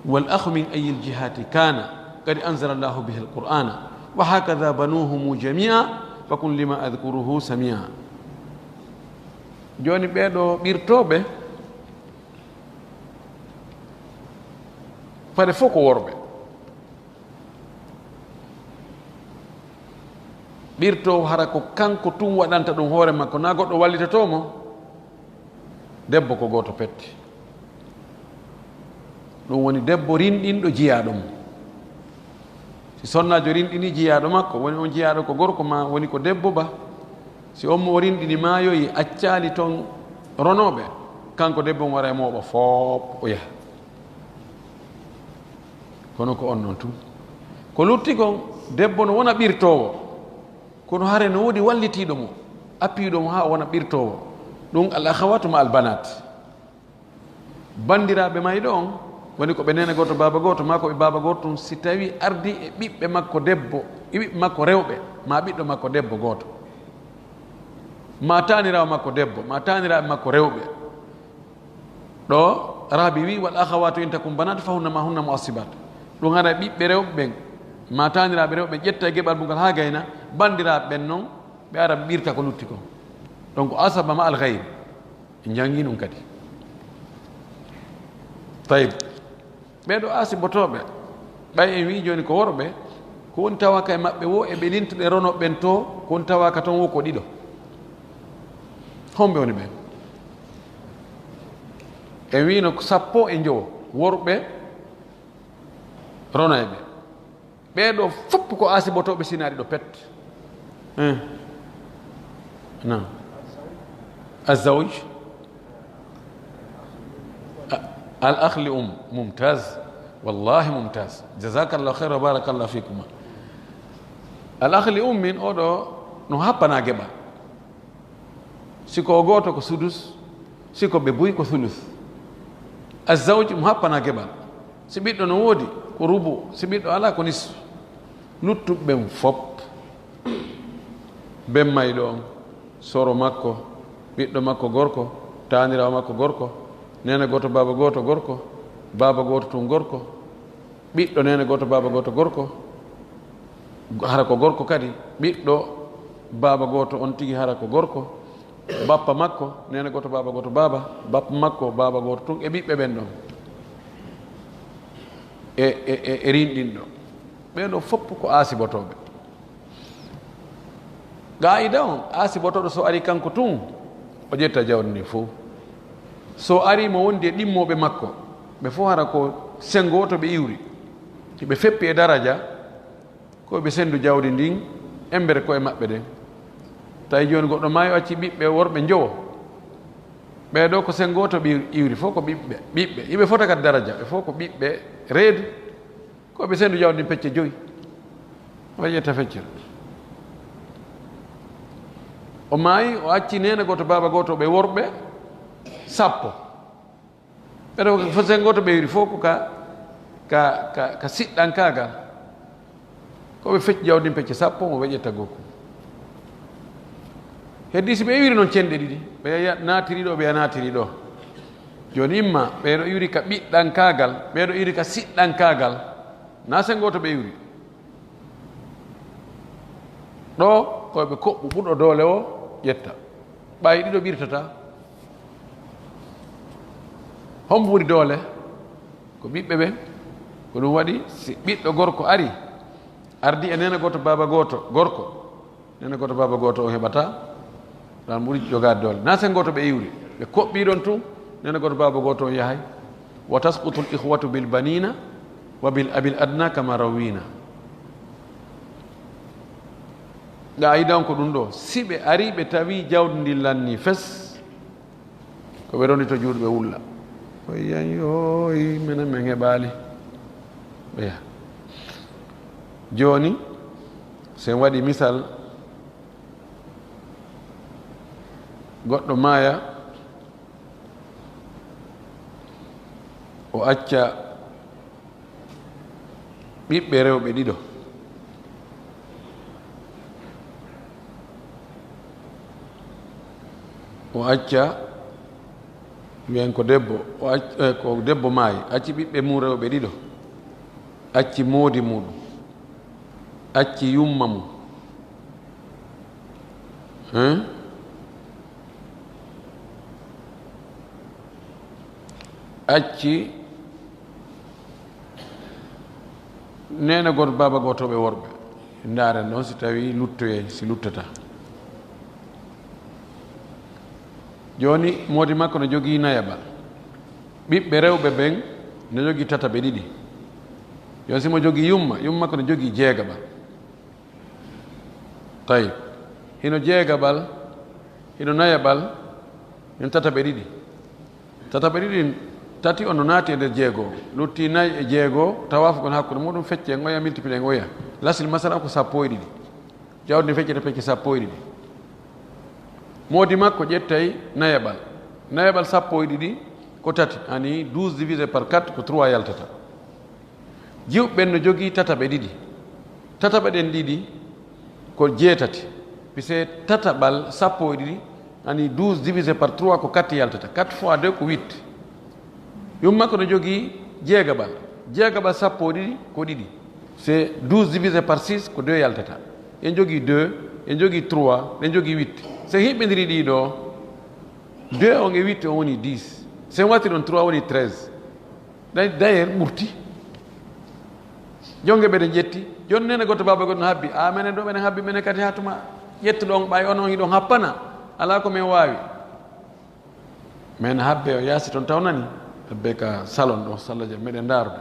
Wal akhu min ayyil jihati kana qad anzala Allahu bihi al qur'ana. Wa hakadha banuhumu jami'a, fa kun lima adhkuruhu sami'a. Jooni ɓee ɗoo ɓirtooɓe, fade fof ko worɓe. Ɓirtoowo hara ko kanko tun waɗanta ɗum hoore makko, naa goɗɗo wallitotoo mo. Debbo ko gooto pet. Ɗum woni debbo rinɗinɗo jiyaaɗo mum. Si sonnaajo rinɗini jiyaaɗo makko, woni on jiyaaɗo ko gorko maa woni ko debbo ba, si on mo o rinɗini maayoyi, accaali ton ronooɓe, kanko debbo on wara e mooɓa foop, o yaha. Kono ko on non tun. Ko lutti kon, debbo no wona ɓirtoowo, kono hare no woodi wallitiiɗo mo, appiiɗo mo haa o wona ɓirtoowo. Ɗum al akhawatu ma al banat. Banndiraaɓe mayɗo on, woni ko ɓe neene gooto, baaba gooto, maa ko ɓe baaba gooto tun, si tawii ardii e ɓiɓɓe makko debbo, e ɓiɓɓe makko rewɓe, maa ɓiɗɗo makko debbo gooto, maa taaniraawo makko debbo, maa taaniraaɓe makko rewɓe, ɗo Rabi wi, "Wal akhawatu in takun banat fahunna ma hunna mu'assibat." Ɗum hara ɓiɓɓe rewɓe ɓen, ma taaniraaɓe rewɓe ɓen ƴetta e geɓal mum ngal haa gayna, banndiraaɓe ɓen non, ɓe ara ɓe ɓirta ko lutti kon. Donc, asaba ma al ghayr. En janngi ɗum kadi. Tayib. Ɓee ɗo asibotooɓe, ɓay en wii jooni ko worɓe, ko woni tawa ka e maɓɓe wo e ɓe lintuɓe rono ɓen to, ko woni tawa ka ton wo ko ɗiɗo. Homɓe woni ɓen? En wiino ko sappo e njowo worɓe ronayɓe. Ɓee ɗoo fof ko aasibotooɓe sinaaɗi ɗo pet. Eh. Non. Azawj. A-, al akhli um. Mumtaz. Wallahi mumtaz. Jazakallahu khair wa barakallahu fikuma. Al akhli um min oɗo no happana geɓal. Si ko o gooto ko sudus, si ko ɓe buy ko thuluth. Azawj mo happana geɓal. Si ɓiɗɗo no woodi ko rubu, si ɓiɗɗo alaa ko nisfu. Luttuɓe ɓen fop, ben mayɗo on, soro makko, ɓiɗɗo makko gorko, taaniraawo makko gorko, neene gooto, baaba gooto gorko, baaba gooto tun gorko, ɓiɗɗo neene gooto, baaba gooto gorko, hara ko gorko kadi, ɓiɗɗo baaba gooto on tigi hara ko gorko, bappa makko, neene gooto, baaba gooto baaba, bappa makko, baaba gooto tun, e ɓiɓɓe ɓen ɗon. E, e, e, e rinɗinɗo. Ɓen ɗo fof ko aasibotooɓe. Qaa'ida on, aasibotooɗo so ari kanko tun, o ƴetta jawdi ndin fof. So ari mo wondi e ɗimmooɓe makko, ɓe fof hara ko sengooto ɓe iwri. Hiɓe feppi e daraja, ko ɓe sendu jawdi ndin, embere ko'e maɓɓe ɗen. Tawi jooni goɗɗo maayi o acci ɓiɓɓe worɓe njowo. Ɓee ɗoo ko sengooto ɓe iwri, fof ko ɓiɓɓe, ɓiɓɓe. Hiɓe fota kadi daraja, ɓe fof ko ɓiɓɓe reedu. Ko ɓe sendu jawdi ndin pecce joyi. O ƴetta feccere. O maayi, o acci neene gooto, baaba gooto, ɓe worɓe sappo. Ɓe ɗo fof sengooto ɓe iwri, fof ko ka, ka, ka, ka siɗɗankaagal. Ko ɓe fecci jawdi ndin pecce sappo, mo ɓe ƴetta gooku. Heddi si ɓe iwri noon cenɗe ɗiɗi, ɓe ya-, naatiri ɗo, ɓe ya-, naatiri ɗo. Jooni imma, ɓee ɗo iwri ka ɓiɗɗankaagal, ɓee ɗo iwri ka siɗɗankaagal. Na sengooto ɓe iwri. Ɗo, ko ɓe koɓɓu ɓurɗo doole o ƴetta. Ɓaayi ɗiɗo ɓirtata. Hombo ɓuri doole? Ko ɓiɓɓe ɓen. Ko ɗum waɗi, si ɓiɗɗo gorko ari, ardi e neene gooto, baaba gooto, gorko, neene gooto, baaba gooto, o heɓata, ɗan ɓuri jogaade doole. Na sengooto ɓe iwri, ɓe koɓɓi ɗon tun, neene gooto, baaba gooto, on yahay. Wa tasqutu al ikhwatu bil banina wa bil abil adna kama rawina. Qaa'ida on ko ɗum ɗo, si ɓe ari, ɓe tawi jawdi ndin lanni fes, ko ɓe rondi to juuɗe ɓe wulla. O yiyan, "Yooy, minen min heɓaali." Ɓe yaha. Jooni, si en waɗi misal, goɗɗo maaya, o acca ɓiɓɓe rewɓe ɗiɗo. O acca, wiyen ko debbo, o acc-, eh, ko debbo maayi, acci ɓiɓɓe mum rewɓe ɗiɗo, acci moodi muɗum, acci yumma mum. Hein? Acci neene gooto, baaba gooto ɓe worɓe. Ndaaren ɗon si tawi luttoyay, si luttata. Jooni, moodi makko no jogii nayaɓal. Ɓiɓɓe rewɓe ɓen no jogii tataɓe ɗiɗi. Jooni, si mo jogii yumma, yumma makko no jogii jeegaɓal. Tawi, hino jeegaɓal, hino nayaɓal, hino tataɓe ɗiɗi. Tataɓe ɗiɗi, tati on no naati e nder jeego. Lutti nayi e jeego, tawa fof kono hakkunde muɗum fecce en oya, multiplier en oya. Lasil masala ko sappo e ɗiɗi. Jawdi ndi feccete pecce sappo e ɗiɗi. Moodi makko ƴettay nayaɓal. Nayaɓal sappo e ɗiɗi ko tati, ani douze divisé par quatre ko trois yaltata. Jiwɓe ɓen no jogii tataɓe ɗiɗi. Tataɓe ɗen ɗiɗi ko jeetati. Puisque tataɓal sappo e ɗiɗi, ani douze divisé par trois ko quatre yaltata. Quatre fois deux ko huit. Yumma ko no jogii jeegaɓal. Jeegaɓal sappo e ɗiɗi ko ɗiɗi. C'est douze divisé par six ko deux yaltata. En jogii deux, en jogii trois, en jogii huit. So en hiɓɓindirii ɗii ɗoo, deux on e huit on woni dix. So en waɗi ɗon trois woni treize. Day-, d'ailleurs, ɓurti. Jonge ɓeɗen ƴetti. Jooni neene gooto, baaba gooto no habbi. A, menen ɗo, menen habbi, menen kadi haa tuma ƴettuɗon, ɓay onon hiɗon happana. Alaa ko men waawi. Men habbe o yaasi ton tawnani. Habbe ka salon ɗo, salla jam, meɗen ndaarude.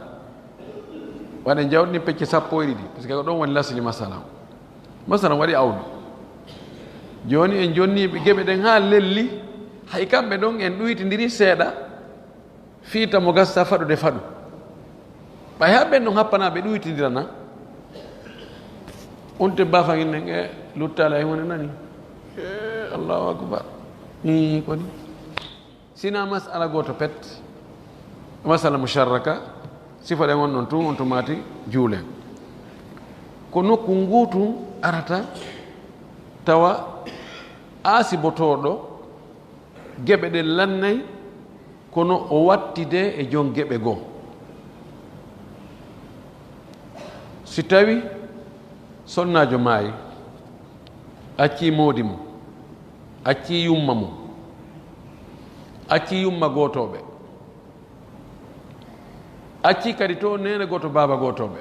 Waɗen jawdi ni pecce sappo e ɗiɗi, parce que ko ɗon woni lasli masala. Masala waɗi awdi. Jooni en jonni geɓe ɗen haa lelli, hay kamɓe ɗon en ɗuytindiri seeɗa, fii tamo gasta faɗude faɗu. Ɓay haa ɓen ɗon happana ɓe ɗuytindirana. On te bafangin nen e luttala e hunde nani. Eh, Allahu akbar. Ni ko ni. Sina masala gooto pet, masala musharraka, sifa ɗen on ɗon tun, on tumaati juulen. Ko nokku ngu tun arata tawa aasibotooɗo geɓe ɗen lannay, kono o wattide e jon geɓe goo. Si tawi sonnaajo maayi, accii moodi mum, accii yumma mum, accii yumma gootooɓe, accii kadi to neene gooto, baaba gootooɓe.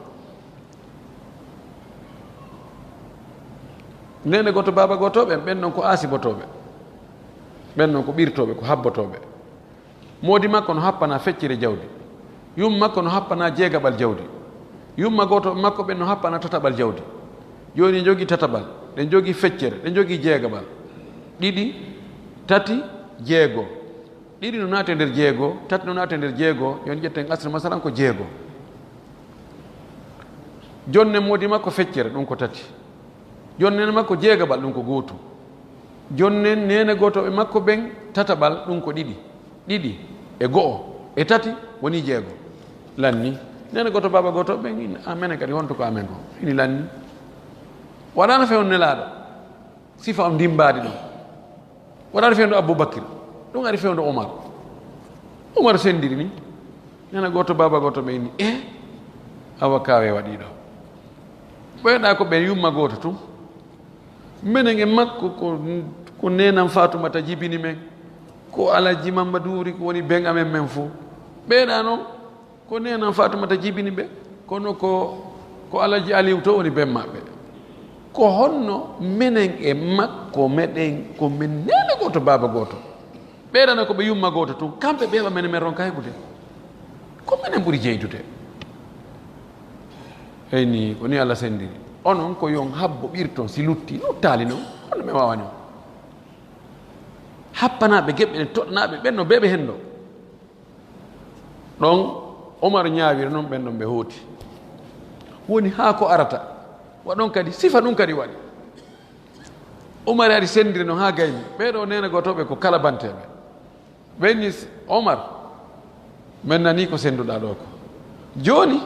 Neene gooto, baaba gootooɓe, ɓen ɗon ko aasibotooɓe, ɓen ɗon ko ɓirtooɓe, ko habbotooɓe. Moodi makko no happana feccere jawdi. Yumma makko no happana jeegaɓal jawdi. Yumma gooto makko ɓen no happana tataɓal jawdi. Jooni en jogii tataɓal, ɗen jogii feccere, ɗen jogii jeegaɓal. Ɗiɗi, tati, jeego. Ɗiɗi no naati e nder jeego, tati no naati e nder jeego. Jooni ƴetten asli masalan ko jeego. Jonnen moodi makko feccere, ɗum ko tati. Jonnen makko jeegaɓal, ɗum ko gootu. Jonnen neene gootooɓe makko ɓen tataɓal, ɗum ko ɗiɗi. Ɗiɗi e go'o e tati woni jeego. Lanni. Neene gooto, baaba gooto ɓen, ini, a, menen kadi honto ko amen ko? Ini lanni. Waɗaano fewndo Nelaaɗo. Sifa on ndimbaadi ɗon. Waɗaano fewndo Abubakir. Ɗum ari fewndo Omar. Omar sendiri ni. Neene gooto, baaba gooto ɓe ini. E, awa kaawe waɗi ɗo. Ɓeyɗa ko ɓen yumma gooto tun. Menen e makko ko, ko neenam Faatumata jibini men, ko Alaji Mamma Duuri ko woni ben amen men fof. Ɓeeɗa noon ko neenam Faatumata jibini ɓe, kono ko, ko Alaji Aliw to woni ben maɓɓe. Ko honno menen e makko meɗen ko men neene gooto, baaba gooto? Ɓeeɗana ko ɓe yumma gooto tun, kamɓe ɓe ɓa menen men ronka heɓude. Ko menen ɓuri jeydude. Eyni, ko ni Allah sendiri. Onon ko yon habbo ɓirton si lutti, luttaali non. Honno men waawani on? Happanaaɓe geɓe ɗen, toɗɗanaaɓe ɓen no beeɓe hen ɗo. Ɗon Omar ñaawiri non ɓen ɗon ɓe hooti. Woni haa ko arata. Wa ɗon kadi, sifa ɗum kadi waɗi. Omar ari sendiri non haa gayni. Ɓee ɗoo neene gootooɓe ko kalabanteeɓe. Ɓen ni, Omar, men nanii ko sennduɗaa ɗoo ko. Jooni,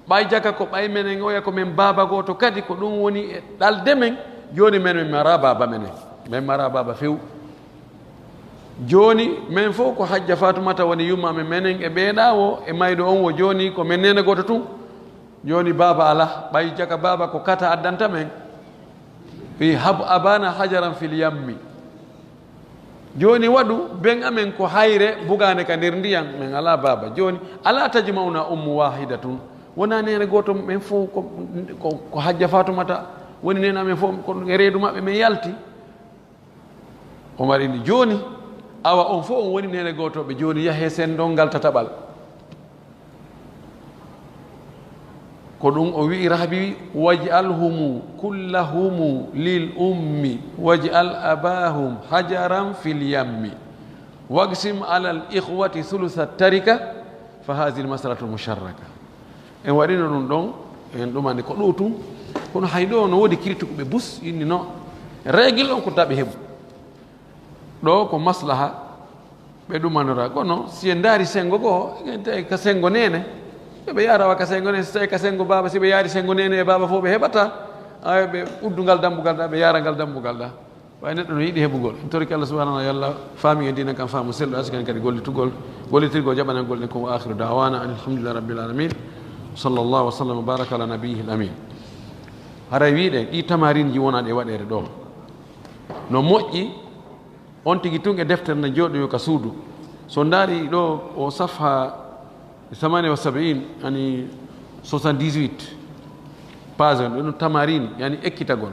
ɓay jaka ko ɓay menen oya ko men baaba gooto kadi, ko ɗum woni e ɗalde men. Jooni men, men maraa baaba menen. Men maraa baaba few. Jooni, men fof ko Hajja Faatumata woni yumma men, menen e ɓeeɗa wo, e mayɗo on wo. Jooni, ko men neene gooto tun. Jooni, baaba alaa. Ɓay jaka baaba ko kata addanta men. Wi, "Hab abana hajaran fil yammi." Jooni waɗu ben amen ko hayre bugaande ka nder ndiyam, men alaa baaba. Jooni, "Alaa tajma'una ummu wahidatun?" Wonaa neene gooto men fof ko, ko, ko Hajja Faatumata woni neene amen fof, ko e reedu maɓɓe men yalti. Omar ini, "Jooni, awa on fof on woni neene gootooɓe, jooni yahee senndon ngal tataɓal." Ko ɗum o wi'i Rahabi, "Waj'alhumu kullahumu lil ummi, waj'al abahum hajaran fil yammi, waqsim alal ikhwati thulutha tarika, fa hadhihi al mas'alatu musharraka." En waɗino ɗum ɗon, en ɗumani ko ɗo tun. Kono hay ɗo no woodi kirtukuɓe bus, inni no règle on ko taɓe heɓu. Ɗo ko maslaha ɓe ɗumanora. Kono si en ndaari senngo goo, en tawi ka senngo neene, yo ɓe yaara wa ka senngo neene. Si tawi ka senngo baaba, si ɓe yaari senngo neene e baaba fof ɓe heɓata, ay, ɓe uddu ngal dambugal ɗa, ɓe yaara ngal dambugal ɗa. Ɓay neɗɗo no yiɗi heɓugol. En torike Allah subhanahu wa ta'ala, yo Allah faami en diina kan faamu sellu, askan kadi gollitugol, gollitirgol jaɓanagol ɗen. Ko wa akhiru da'wana anil hamdulillahi rabbil alamin. Sallallahu wa sallam wa baraka ala nabiyyihil amin. Haray wi'ude ɗi tamarinji wona ɗe waɗeede ɗo. No moƴƴi, on tigi tun e deftere na jooɗoyo ka suudu. So ndaari ɗo o safha thamaniya wa sab'in, yani soixante-dix-huit, page on, ɗo no tamarin, yani ekkitagol.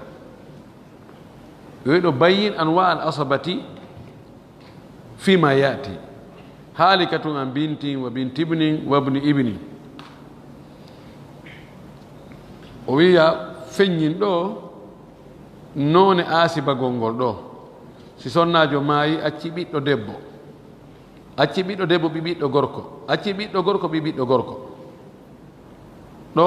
Yo ɗo bayyin anwa al asabati fima ya'ti. Halikatun an bintin wa binti ibnin wa ibni ibnin. O wiya feññin ɗo noone asibagol ngol ɗo. Si sonnaajo maayi, acci ɓiɗɗo debbo, acci ɓiɗɗo debbo, ɓi ɓiɗɗo gorko, acci ɓiɗɗo gorko, ɓi ɓiɗɗo gorko. Ɗo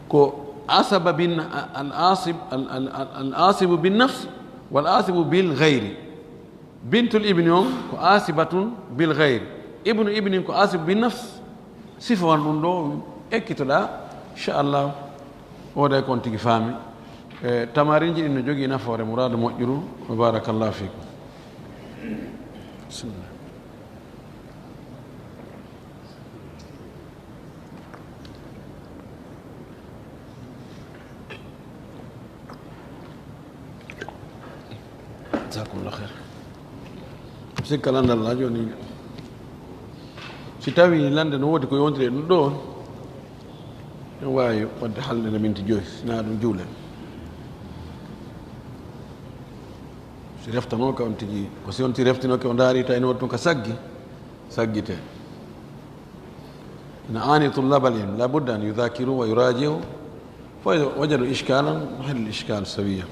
ko asaba bin, al asib, al, al, al, al asibu bin nafs, wal asibu bil gayri. Bintul ibni on ko asibatun bil gayri. Ibnu ibnin ko asibu bin nafs. Sifa wan ɗum ɗo, ekkitoɗa, inchallah, wooday kon tigi faami. E, tamarinji ɗin no jogii nafoore, muraadu moƴƴuru. Wa barakallahu fikum. Bismillah. Jazakumullah khair. Sikka landal la jooni. Si tawi lande no woodi ko yowndiri e ɗum ɗo, en waawi waɗde halde no minti joyi, sina ɗum juule. Si reftanooka on tigi, ko si on tigi reftinooke, o ndaari tawi no woodi ɗum ka saggi, saggite. Ina aani tullabal ilm, la budda an yudhakiru wa yuraji'u, fa idha wajadu ishkalan, nuhillu ishkal sawiya.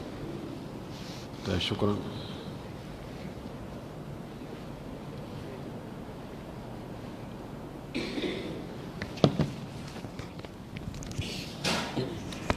Tawi, shukran.